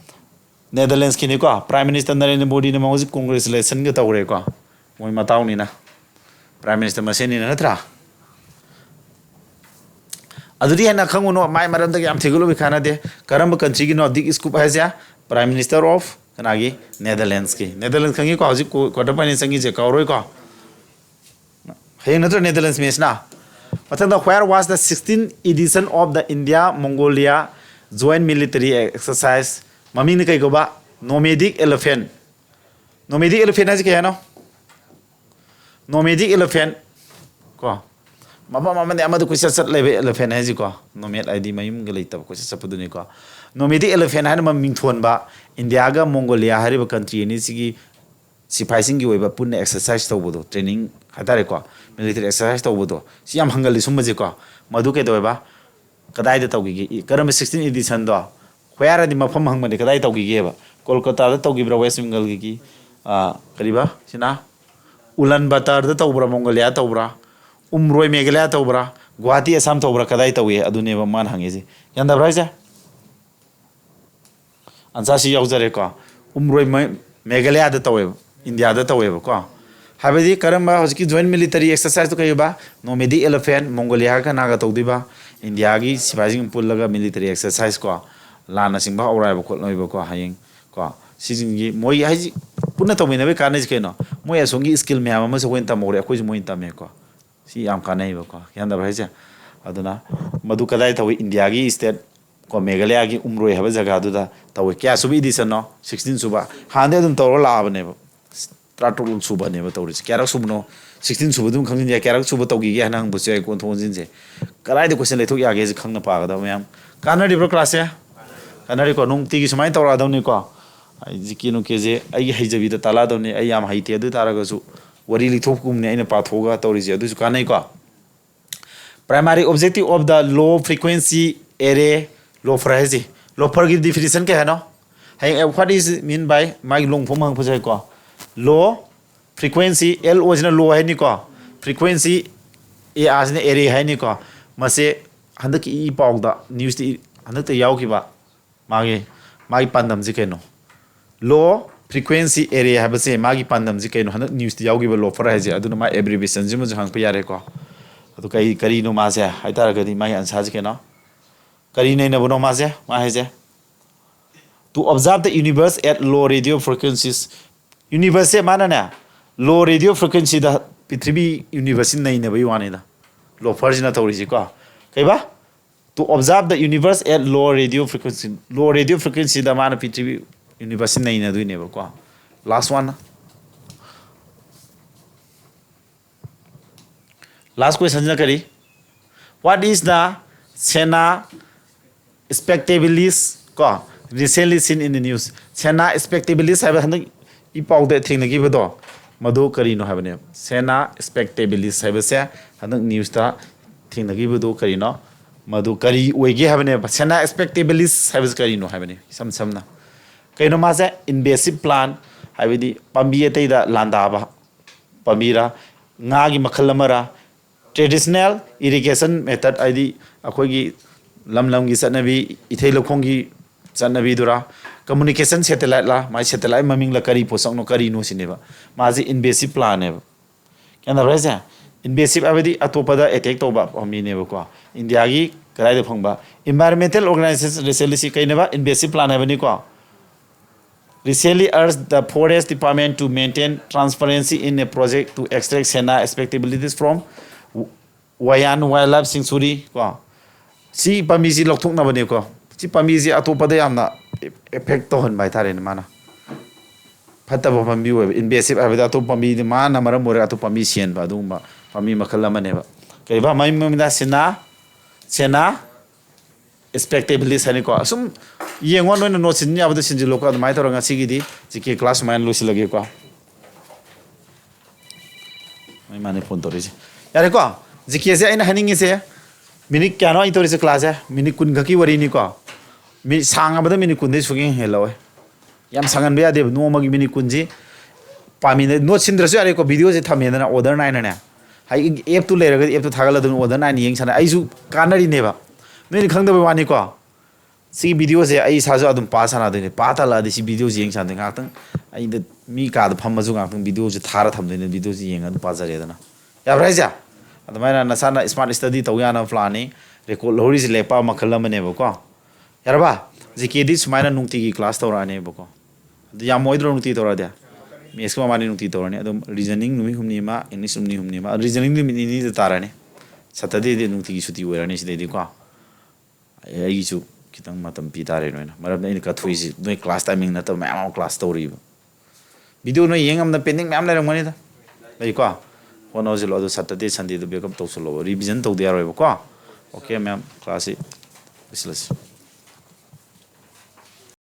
Netherlandsꯀꯤꯅꯤꯀꯣ, Prime Minister ꯅꯔꯦꯟꯗ꯭ꯔ ꯃꯣꯗꯤꯅ ꯃꯉꯣꯟꯁꯤ congratulationꯒ ꯇꯧꯔꯦꯀꯣ꯫ ꯃꯣꯏ ꯃꯇꯥꯎꯅꯤꯅ, Prime Minister ꯃꯁꯦꯟꯅꯤꯅ, ꯅꯠꯇ꯭ꯔꯥ? ꯑꯗꯨꯗꯤ ꯍꯦꯟꯅ ꯈꯪꯉꯨꯅꯨ, ꯃꯥꯏ ꯃꯔꯝꯗꯒꯤ ꯌꯥꯝ ꯊꯤꯒꯠꯂꯨꯕ ꯀꯥꯟꯅꯗꯦ꯫ ꯀꯔꯝꯕ countryꯒꯤꯅꯣ Dick Scoop ꯍꯥꯏꯁꯦ? Prime Minister of ꯀꯅꯥꯒꯤ? Netherlandsꯀꯤ꯫ Netherlands ꯈꯪꯉꯤꯀꯣ, ꯍꯧꯖꯤꯛ quarter final ꯆꯪꯉꯤꯁꯦ, ꯀꯥꯎꯔꯣꯏꯀꯣ꯫ ꯍꯌꯦꯡ ꯅꯠꯇ꯭ꯔꯣ Netherlands matchꯅ? ꯃꯊꯪꯗ, where was the sixteenth edition of the India Mongolia joint military exercise? ꯃꯃꯤꯡꯅ ꯀꯩ ꯀꯧꯕ? Nomadic Elephant꯫ Nomadic Elephant ꯍꯥꯏꯁꯦ ꯀꯩ ꯍꯥꯏꯅꯣ? Nomadic Elephant ꯀꯣ, ꯃꯐꯝ ꯑꯃꯗꯒꯤ ꯑꯃꯗ ꯀꯣꯏꯆꯠ ꯆꯠ ꯂꯩꯕ elephant ꯍꯥꯏꯁꯤꯀꯣ, nomad ꯍꯥꯏꯗꯤ ꯃꯌꯨꯝꯒ ꯂꯩꯇꯕ ꯀꯣꯏꯆꯠ ꯆꯠꯄꯗꯨꯅꯤꯀꯣ꯫ Nomadic Elephant ꯍꯥꯏꯅ ꯃꯃꯤꯡ ꯊꯣꯟꯕ ꯏꯟꯗꯤꯌꯥꯒ ꯃꯣꯡꯒꯣꯂꯤꯌꯥ ꯍꯥꯏꯔꯤꯕ country ꯑꯅꯤꯁꯤꯒꯤ ꯁꯤꯐꯥꯏꯁꯤꯡꯒꯤ ꯑꯣꯏꯕ ꯄꯨꯟꯅ exercise ꯇꯧꯕꯗꯣ, training ꯍꯥꯏꯇꯥꯔꯦꯀꯣ, military exercise ꯇꯧꯕꯗꯣ, ꯁꯤ ꯌꯥꯝ ꯍꯪꯒꯜꯂꯤ ꯁꯨꯝꯕꯁꯦꯀꯣ꯫ ꯃꯗꯨ ꯀꯩꯗꯧꯋꯦꯕ? ꯀꯗꯥꯏꯗ ꯇꯧꯈꯤꯒꯦ? ꯏ-, ꯀꯔꯝꯕ sixteen editionꯗꯣ? Where ꯍꯥꯏꯗꯤ ꯃꯐꯝ ꯍꯪꯕꯅꯦ, ꯀꯗꯥꯏ ꯇꯧꯈꯤꯒꯦꯕ? ꯀꯣꯜꯀꯇꯥꯗ ꯇꯧꯈꯤꯕ꯭ꯔꯥ, West Bengalꯒꯤ, ꯑ, ꯀꯔꯤꯕ ꯁꯤꯅ? ꯎꯂꯥꯟ ꯕꯥꯇꯥꯔꯗ ꯇꯧꯕ꯭ꯔꯥ, ꯃꯣꯡꯒꯣꯂꯤꯌꯥ ꯇꯧꯕ꯭ꯔꯥ, ꯎꯝꯔꯣꯏ ꯃꯦꯘꯥꯂꯌꯥ ꯇꯧꯕ꯭ꯔꯥ, ꯒꯨꯋꯥꯍꯥꯇꯤ ꯑꯁꯥꯝ ꯇꯧꯕ꯭ꯔꯥ, ꯀꯗꯥꯏ ꯇꯧꯏ? ꯑꯗꯨꯅꯦꯕ ꯃꯥꯅ ꯍꯪꯉꯤꯁꯦ꯫ ꯒ꯭ꯌꯥꯟ ꯇꯥꯕ꯭ꯔꯥ ꯍꯥꯏꯁꯦ? Answerꯁꯤ ꯌꯥꯎꯖꯔꯦꯀꯣ꯫ ꯎꯝꯔꯣꯏ ꯃꯦ-, ꯃꯦꯘꯥꯂꯌꯥꯗ ꯇꯧꯋꯦꯕ, ꯏꯟꯗꯤꯌꯥꯗ ꯇꯧꯋꯦꯕꯀꯣ꯫ ꯍꯥꯏꯕꯗꯤ ꯀꯔꯝꯕ ꯍꯧꯖꯤꯛꯀꯤ joint military exercise ꯇꯣ ꯀꯩꯕ? Nomadic elephant, Mongolia ꯀꯅꯥꯒ ꯇꯧꯗꯣꯏꯕ? ꯏꯟꯗꯤꯌꯥꯒꯤ ꯁꯤꯐꯥꯏꯁꯤꯡ ꯄꯨꯜꯂꯒ military exercise ꯀꯣ, ꯂꯥꯟꯅ ꯆꯤꯡꯕ ꯍꯧꯔꯛꯑꯦꯕ ꯈꯣꯠꯂꯣꯏꯕꯀꯣ ꯍꯌꯦꯡ ꯀꯣ꯫ ꯁꯤꯁꯤꯡꯒꯤ ꯃꯣꯏ ꯍꯥꯏꯁꯤ ꯄꯨꯟꯅ ꯇꯧꯃꯤꯟꯅꯕꯒꯤ ꯀꯥꯟꯅꯩꯁꯦ ꯀꯩꯅꯣ? ꯃꯣꯏ ꯑꯁꯣꯝꯒꯤ skill ꯃꯌꯥꯝ ꯑꯃꯁꯨ ꯑꯩꯈꯣꯏꯅ ꯇꯝꯍꯧꯔꯦ, ꯑꯩꯈꯣꯏꯁꯨ ꯃꯣꯏꯅ ꯇꯝꯃꯦꯀꯣ꯫ ꯁꯤ ꯌꯥꯝ ꯀꯥꯟꯅꯩꯕꯀꯣ, ꯒ꯭ꯌꯥꯟ ꯇꯥꯕ꯭ꯔꯥ ꯍꯥꯏꯁꯦ? ꯑꯗꯨꯅ ꯃꯗꯨ ꯀꯗꯥꯏ ꯇꯧꯏ? ꯏꯟꯗꯤꯌꯥꯒꯤ state ꯀꯣ, ꯃꯦꯘꯥꯂꯌꯥꯒꯤ ꯎꯝꯔꯣꯏ ꯍꯥꯏꯕ ꯖꯒꯥꯗꯨꯗ ꯇꯧꯏ꯫ ꯀꯌꯥ ꯁꯨꯕ edition ꯅꯣ? Sixteen ꯁꯨꯕ꯫ ꯍꯥꯟꯅꯗꯤ ꯑꯗꯨꯝ ꯇꯧꯔ ꯂꯥꯛꯑꯕꯅꯦꯕ꯫ ꯇꯔꯥꯇꯔꯨꯛ ꯁꯨꯕꯅꯦꯕ ꯇꯧꯔꯤꯁꯦ꯫ ꯀꯌꯥꯔꯛ ꯁꯨꯕꯅꯣ? Sixteen ꯁꯨꯕꯗꯨꯝ ꯈꯪꯖꯤꯟ ꯌꯥꯏ꯫ ꯀꯌꯥꯔꯛ ꯁꯨꯕ ꯇꯧꯈꯤꯒꯦ ꯍꯥꯏꯅ ꯍꯪꯕꯁꯨ ꯌꯥꯏꯀꯣ, ꯑꯣꯟꯊꯣꯛ ꯑꯣꯟꯁꯤꯟꯁꯦ꯫ ꯀꯗꯥꯏꯗ question ꯂꯩꯊꯣꯛ ꯌꯥꯒꯦꯁꯦ ꯈꯪꯅ ꯄꯥꯒꯗꯕ ꯃꯌꯥꯝ꯫ ꯀꯥꯟꯅꯔꯤꯕ꯭ꯔꯣ class ꯁꯦ? ꯀꯥꯟꯅꯔꯤꯀꯣ? ꯅꯨꯡꯇꯤꯒꯤ ꯁꯨꯃꯥꯏꯅ ꯇꯧꯔꯛꯑꯗꯕꯅꯤꯀꯣ꯫ ꯑꯩ ꯖꯤ ꯀꯦ ꯅꯨꯡ ꯀꯦꯁꯦ ꯑꯩꯒꯤ ꯍꯩꯖꯕꯤꯗ ꯇꯥꯛꯂꯛꯑꯗꯕꯅꯤ꯫ ꯑꯩ ꯌꯥꯝ ꯍꯩꯇꯦ, ꯑꯗꯨ ꯑꯣꯏ ꯇꯥꯔꯒꯁꯨ ꯋꯥꯔꯤ ꯂꯤꯊꯣꯛꯄꯒꯨꯝꯕꯅꯤ ꯑꯩꯅ ꯄꯥꯊꯣꯛꯑꯒ ꯇꯧꯔꯤꯁꯦ, ꯑꯗꯨꯁꯨ ꯀꯥꯟꯅꯩꯀꯣ꯫ Primary objective of the low frequency array loafer ꯍꯥꯏꯁꯤ, loafer ꯒꯤ definition ꯀꯩ ꯍꯥꯏꯅꯣ? ꯍꯌꯦꯡ what is mean by ꯃꯥꯒꯤ long form ꯍꯪꯉꯛꯄꯁꯨ ꯌꯥꯏꯀꯣ꯫ Low frequency, L O ꯁꯤꯅ low ꯍꯥꯏꯅꯤꯀꯣ, frequency A R ꯁꯤꯅ array ꯍꯥꯏꯅꯤꯀꯣ꯫ ꯃꯁꯦ ꯍꯟꯗꯛꯀꯤ ꯏ ꯄꯥꯎꯗ, news ꯇ ꯏ-, ꯍꯟꯗꯛꯇ ꯌꯥꯎꯈꯤꯕ ꯃꯥꯒꯤ, ꯃꯥꯒꯤ ꯄꯥꯟꯗꯝꯁꯤ ꯀꯩꯅꯣ? Low frequency array ꯍꯥꯏꯕꯁꯦ ꯃꯥꯒꯤ ꯄꯥꯟꯗꯝꯁꯤ ꯀꯩꯅꯣ? ꯍꯟꯗꯛ news ꯇ ꯌꯥꯎꯈꯤꯕ loafer ꯍꯥꯏꯁꯦ, ꯑꯗꯨꯅ ꯃꯥ abbreviation ꯁꯤꯃꯁꯨ ꯍꯪꯉꯛꯄ ꯌꯥꯔꯦꯀꯣ꯫ ꯑꯗꯨ ꯀꯩ, ꯀꯔꯤꯅꯣ ꯃꯥꯁꯦ ꯍꯥꯏ ꯇꯥꯔꯒꯗꯤ ꯃꯥꯒꯤ answer ꯁꯤ ꯀꯩꯅꯣ? ꯀꯔꯤ ꯅꯩꯅꯕꯅꯣ ꯃꯥꯁꯦ, ꯃꯥ ꯍꯥꯏꯁꯦ? To observe the universe at low radio frequencies. Universe ꯁꯦ ꯃꯥꯅꯅꯦ low radio frequency ꯗ ꯄ꯭ꯔꯤꯊꯤꯕꯤ universe ꯁꯤ ꯅꯩꯅꯕꯒꯤ ꯋꯥꯅꯤꯗ꯫ Loafer ꯁꯤꯅ ꯇꯧꯔꯤꯁꯤꯀꯣ꯫ ꯀꯩꯕꯥ? To observe the universe at low radio frequency. Low radio frequency ꯗ ꯃꯥꯅ ꯄ꯭ꯔꯤꯊꯤꯕꯤ universe ꯁꯤ ꯅꯩꯅꯗꯣꯏꯅꯦꯕꯀꯣ꯫ Last one. Last question ꯁꯤꯅ ꯀꯔꯤ? What is the Senna spectabilis ꯀꯣ, recently seen in the news? Senna spectabilis ꯍꯥꯏꯕ ꯍꯟꯗꯛ ꯏ ꯄꯥꯎꯗ ꯊꯦꯡꯅꯈꯤꯕꯗꯣ, ꯃꯗꯨ ꯀꯔꯤꯅꯣ ꯍꯥꯏꯕꯅꯦꯕ? Senna spectabilis ꯍꯥꯏꯕꯁꯦ ꯍꯟꯗꯛ news ꯇ ꯊꯦꯡꯅꯈꯤꯕꯗꯨ ꯀꯔꯤꯅꯣ? ꯃꯗꯨ ꯀꯔꯤ ꯑꯣꯏꯒꯦ ꯍꯥꯏꯕꯅꯦꯕ? Senna spectabilis ꯍꯥꯏꯕꯁꯤ ꯀꯔꯤꯅꯣ ꯍꯥꯏꯕꯅꯤ, ꯏꯁꯝ ꯁꯝꯅ꯫ ꯀꯩꯅꯣ ꯃꯥꯁꯦ? Invasive plant, ꯍꯥꯏꯕꯗꯤ ꯄꯥꯝꯕꯤ ꯑꯇꯩꯗ ꯂꯥꯟꯗꯥꯕ ꯄꯥꯝꯕꯤꯔꯥ, ꯉꯥꯒꯤ ꯃꯈꯜ ꯑꯃꯔꯥ, traditional irrigation method, ꯍꯥꯏꯗꯤ ꯑꯩꯈꯣꯏꯒꯤ ꯂꯝ ꯂꯝꯒꯤ ꯆꯠꯅꯕꯤ ꯏꯊꯩ ꯂꯧꯈꯣꯡꯒꯤ ꯆꯠꯅꯕꯤꯗꯨꯔꯥ, communication satellite ꯂꯥ, ꯃꯥꯏ satellite ꯃꯃꯤꯡꯂ, ꯀꯔꯤ ꯄꯣꯠꯁꯛꯅꯣ, ꯀꯔꯤꯅꯣ ꯁꯤꯅꯦꯕ꯫ ꯃꯥꯁꯦ invasive plantꯅꯦꯕ꯫ ꯒ꯭ꯌꯥꯟ ꯇꯥꯕ꯭ꯔꯥ ꯍꯥꯏꯁꯦ? Invasive ꯍꯥꯏꯕꯗꯤ ꯑꯇꯣꯞꯄꯗ attack ꯇꯧꯕ ꯄꯥꯝꯕꯤꯅꯦꯕꯀꯣ꯫ ꯏꯟꯗꯤꯌꯥꯒꯤ ꯀꯗꯥꯏꯗ ꯐꯪꯕ? Environmental organization recently ꯁꯤ ꯀꯩꯅꯦꯕ? Invasive plant ꯍꯥꯏꯕꯅꯤꯀꯣ꯫ Recently urged the forest department to maintain transparency in a project to extract senna spectabilis from Wayan Wildlife Sanctuary ꯀꯣ꯫ ꯁꯤ ꯄꯥꯝꯕꯤꯁꯤ ꯂꯧꯊꯣꯛꯅꯕꯅꯦꯀꯣ꯫ ꯁꯤ ꯄꯥꯝꯕꯤꯁꯤ ꯑꯇꯣꯞꯄꯗ ꯌꯥꯝꯅ effect ꯇꯧꯍꯟꯕ ꯍꯥꯏꯇꯥꯔꯦꯅꯦ ꯃꯥꯅ꯫ ꯐꯠꯇꯕ ꯄꯥꯝꯕꯤ ꯑꯣꯏꯕ, invasive ꯍꯥꯏꯕꯗꯤ ꯑꯇꯣꯞꯄ ꯄꯥꯝꯕꯤꯗꯤ ꯃꯥꯅ ꯃꯔꯝ ꯑꯣꯏꯔꯒ ꯑꯇꯣꯞꯄ ꯄꯥꯝꯕꯤ ꯁꯤꯍꯟꯕ, ꯑꯗꯨꯒꯨꯝꯕ ꯄꯥꯝꯕꯤ ꯃꯈꯜ ꯑꯃꯅꯦꯕ꯫ ꯀꯩꯕ ꯃꯃꯤꯡ ꯃꯃꯤꯡꯗ ꯁꯤꯅꯥ, ꯁꯦꯅꯥ, spectabilis ꯍꯥꯏꯅꯤꯀꯣ꯫ ꯑꯁꯨꯝ ꯌꯦꯡꯉꯣ, ꯅꯣꯏꯅ note ꯁꯤꯟ ꯌꯥꯕꯗꯣ ꯁꯤꯟꯖꯤꯜꯂꯣꯀꯣ꯫ ꯑꯗꯨꯃꯥꯏꯅ ꯇꯧꯔꯒ ꯉꯁꯤꯒꯤꯗꯤ G K class ꯁꯨꯃꯥꯏꯅ ꯂꯣꯏꯁꯤꯜꯂꯒꯦꯀꯣ꯫ ꯃꯣꯏ ꯃꯥꯅꯦ phone ꯇꯧꯔꯛꯏꯁꯦ꯫ ꯌꯥꯔꯦꯀꯣ, G K ꯁꯦ ꯑꯩꯅ ꯍꯥꯏꯅꯤꯡꯉꯤꯁꯦ, minute ꯀꯌꯥꯅꯣ ꯑꯩ ꯇꯧꯔꯤꯁꯦ class ꯁꯦ? Minute ꯀꯨꯟ ꯈꯛꯀꯤ ꯋꯥꯔꯤꯅꯤꯀꯣ꯫ ꯃꯤ ꯁꯥꯡꯉꯕꯗ minute ꯀꯨꯟꯗꯩ ꯁꯨꯛꯍꯦꯟ ꯍꯦꯜꯂꯣꯏ꯫ ꯌꯥꯝ ꯁꯥꯡꯍꯟꯕ ꯌꯥꯗꯦꯕ, ꯅꯣꯡꯃꯒꯤ minute ꯀꯨꯟꯁꯤ ꯄꯥꯝꯃꯤꯅ note ꯁꯤꯟꯗ꯭ꯔꯁꯨ ꯌꯥꯔꯦꯀꯣ, video ꯁꯦ ꯊꯝꯃꯦꯗꯅ order ꯅꯥꯏꯅꯅꯦ꯫ ꯍꯥꯏ, app ꯇꯨ ꯂꯩꯔꯒꯗꯤ app ꯇꯨ ꯊꯥꯒꯠꯂꯗꯣꯏꯅꯤ, order ꯅꯥꯏꯅ ꯌꯦꯡ ꯁꯥꯟꯅ, ꯑꯩꯁꯨ ꯀꯥꯟꯅꯔꯤꯅꯦꯕ꯫ ꯅꯣꯏꯅ ꯈꯪꯗꯕꯩ ꯋꯥꯅꯤꯀꯣ꯫ ꯁꯤꯒꯤ video ꯁꯦ ꯑꯩ ꯏꯁꯥꯁꯨ ꯑꯗꯨꯝ ꯄꯥ ꯁꯥꯟꯅꯗꯣꯏꯅꯦ꯫ ꯄꯥ ꯇꯜꯂꯛꯑꯗꯤ ꯁꯤ video ꯁꯦ ꯌꯦꯡ ꯁꯥꯟꯅꯗꯣꯏꯅꯦ꯫ ꯉꯥꯏꯍꯥꯛꯇꯪ ꯑꯩꯗ ꯃꯤ ꯀꯥꯗ ꯐꯝꯃꯁꯨ ꯉꯥꯏꯍꯥꯛꯇꯪ video ꯁꯦ ꯊꯥꯔ ꯊꯝꯗꯣꯏꯅꯦ, video ꯁꯦ ꯌꯦꯡꯉ ꯑꯗꯨꯝ ꯄꯥꯖꯔꯦꯗꯅ꯫ ꯌꯥꯕ꯭ꯔꯥ ꯍꯥꯏꯁꯦ? ꯑꯗꯨꯃꯥꯏꯅ ꯅꯁꯥꯅ smart study ꯇꯧ ꯌꯥꯅꯕ plan ꯅꯤ꯫ Record ꯂꯧꯍꯧꯔꯤꯁꯦ ꯂꯦꯛꯄ ꯃꯈꯜ ꯑꯃꯅꯦꯕꯀꯣ꯫ ꯌꯥꯔꯕ? G K ꯗꯤ ꯁꯨꯃꯥꯏꯅ ꯅꯨꯡꯇꯤꯒꯤ class ꯇꯧꯔꯛꯑꯅꯦꯕꯀꯣ꯫ ꯑꯗꯨ ꯌꯥꯝꯃꯣꯏꯗ꯭ꯔꯣ ꯅꯨꯡꯇꯤ ꯇꯧꯔꯛꯑꯗꯤ? Maths ꯀ ꯃꯕꯥꯅꯤ ꯅꯨꯡꯇꯤ ꯇꯧꯔꯅꯤ꯫ ꯑꯗꯨꯝ reasoning ꯅꯨꯃꯤꯠ ꯍꯨꯝꯅꯤ ꯑꯃ, English ꯅꯨꯃꯤꯠ ꯍꯨꯝꯅꯤ ꯑꯃ꯫ Reasoning ꯅꯨꯃꯤꯠ ꯅꯤꯅꯤꯗ ꯇꯥꯔꯅꯤ꯫ Saturday ꯗꯤ ꯅꯨꯡꯇꯤꯒꯤ ꯁꯨꯇꯤ ꯑꯣꯏꯔꯅꯤ ꯁꯤꯗꯩꯗꯤꯀꯣ꯫ ꯑꯩ-, ꯑꯩꯒꯤꯁꯨ ꯈꯤꯇꯪ ꯃꯇꯝ ꯄꯤ ꯇꯥꯔꯦ ꯅꯣꯏꯅ꯫ ꯃꯔꯝꯗꯤ ꯑꯩꯅ ꯀꯠꯊꯣꯛꯏꯁꯤ ꯅꯣꯏ class timing ꯅꯠꯇꯕ ꯃꯌꯥꯝ ꯑꯃ class ꯇꯧꯔꯤꯕ꯫ Video ꯅꯣꯏ ꯌꯦꯡ ꯉꯝꯗ pending ꯃꯌꯥꯝ ꯂꯩꯔꯝꯒꯅꯤꯗ꯫ ꯂꯩꯀꯣ? ꯍꯣꯠꯅꯧꯁꯤꯜꯂꯣ꯫ ꯑꯗꯨ Saturday, Sunday ꯗ backup ꯇꯧꯁꯤꯜꯂꯣ꯫ Revision ꯇꯧꯗ ꯌꯥꯔꯣꯏꯕꯀꯣ? Okay ma'am, class ꯁꯤ ꯂꯣꯏꯁꯤꯜꯂꯁꯤ꯫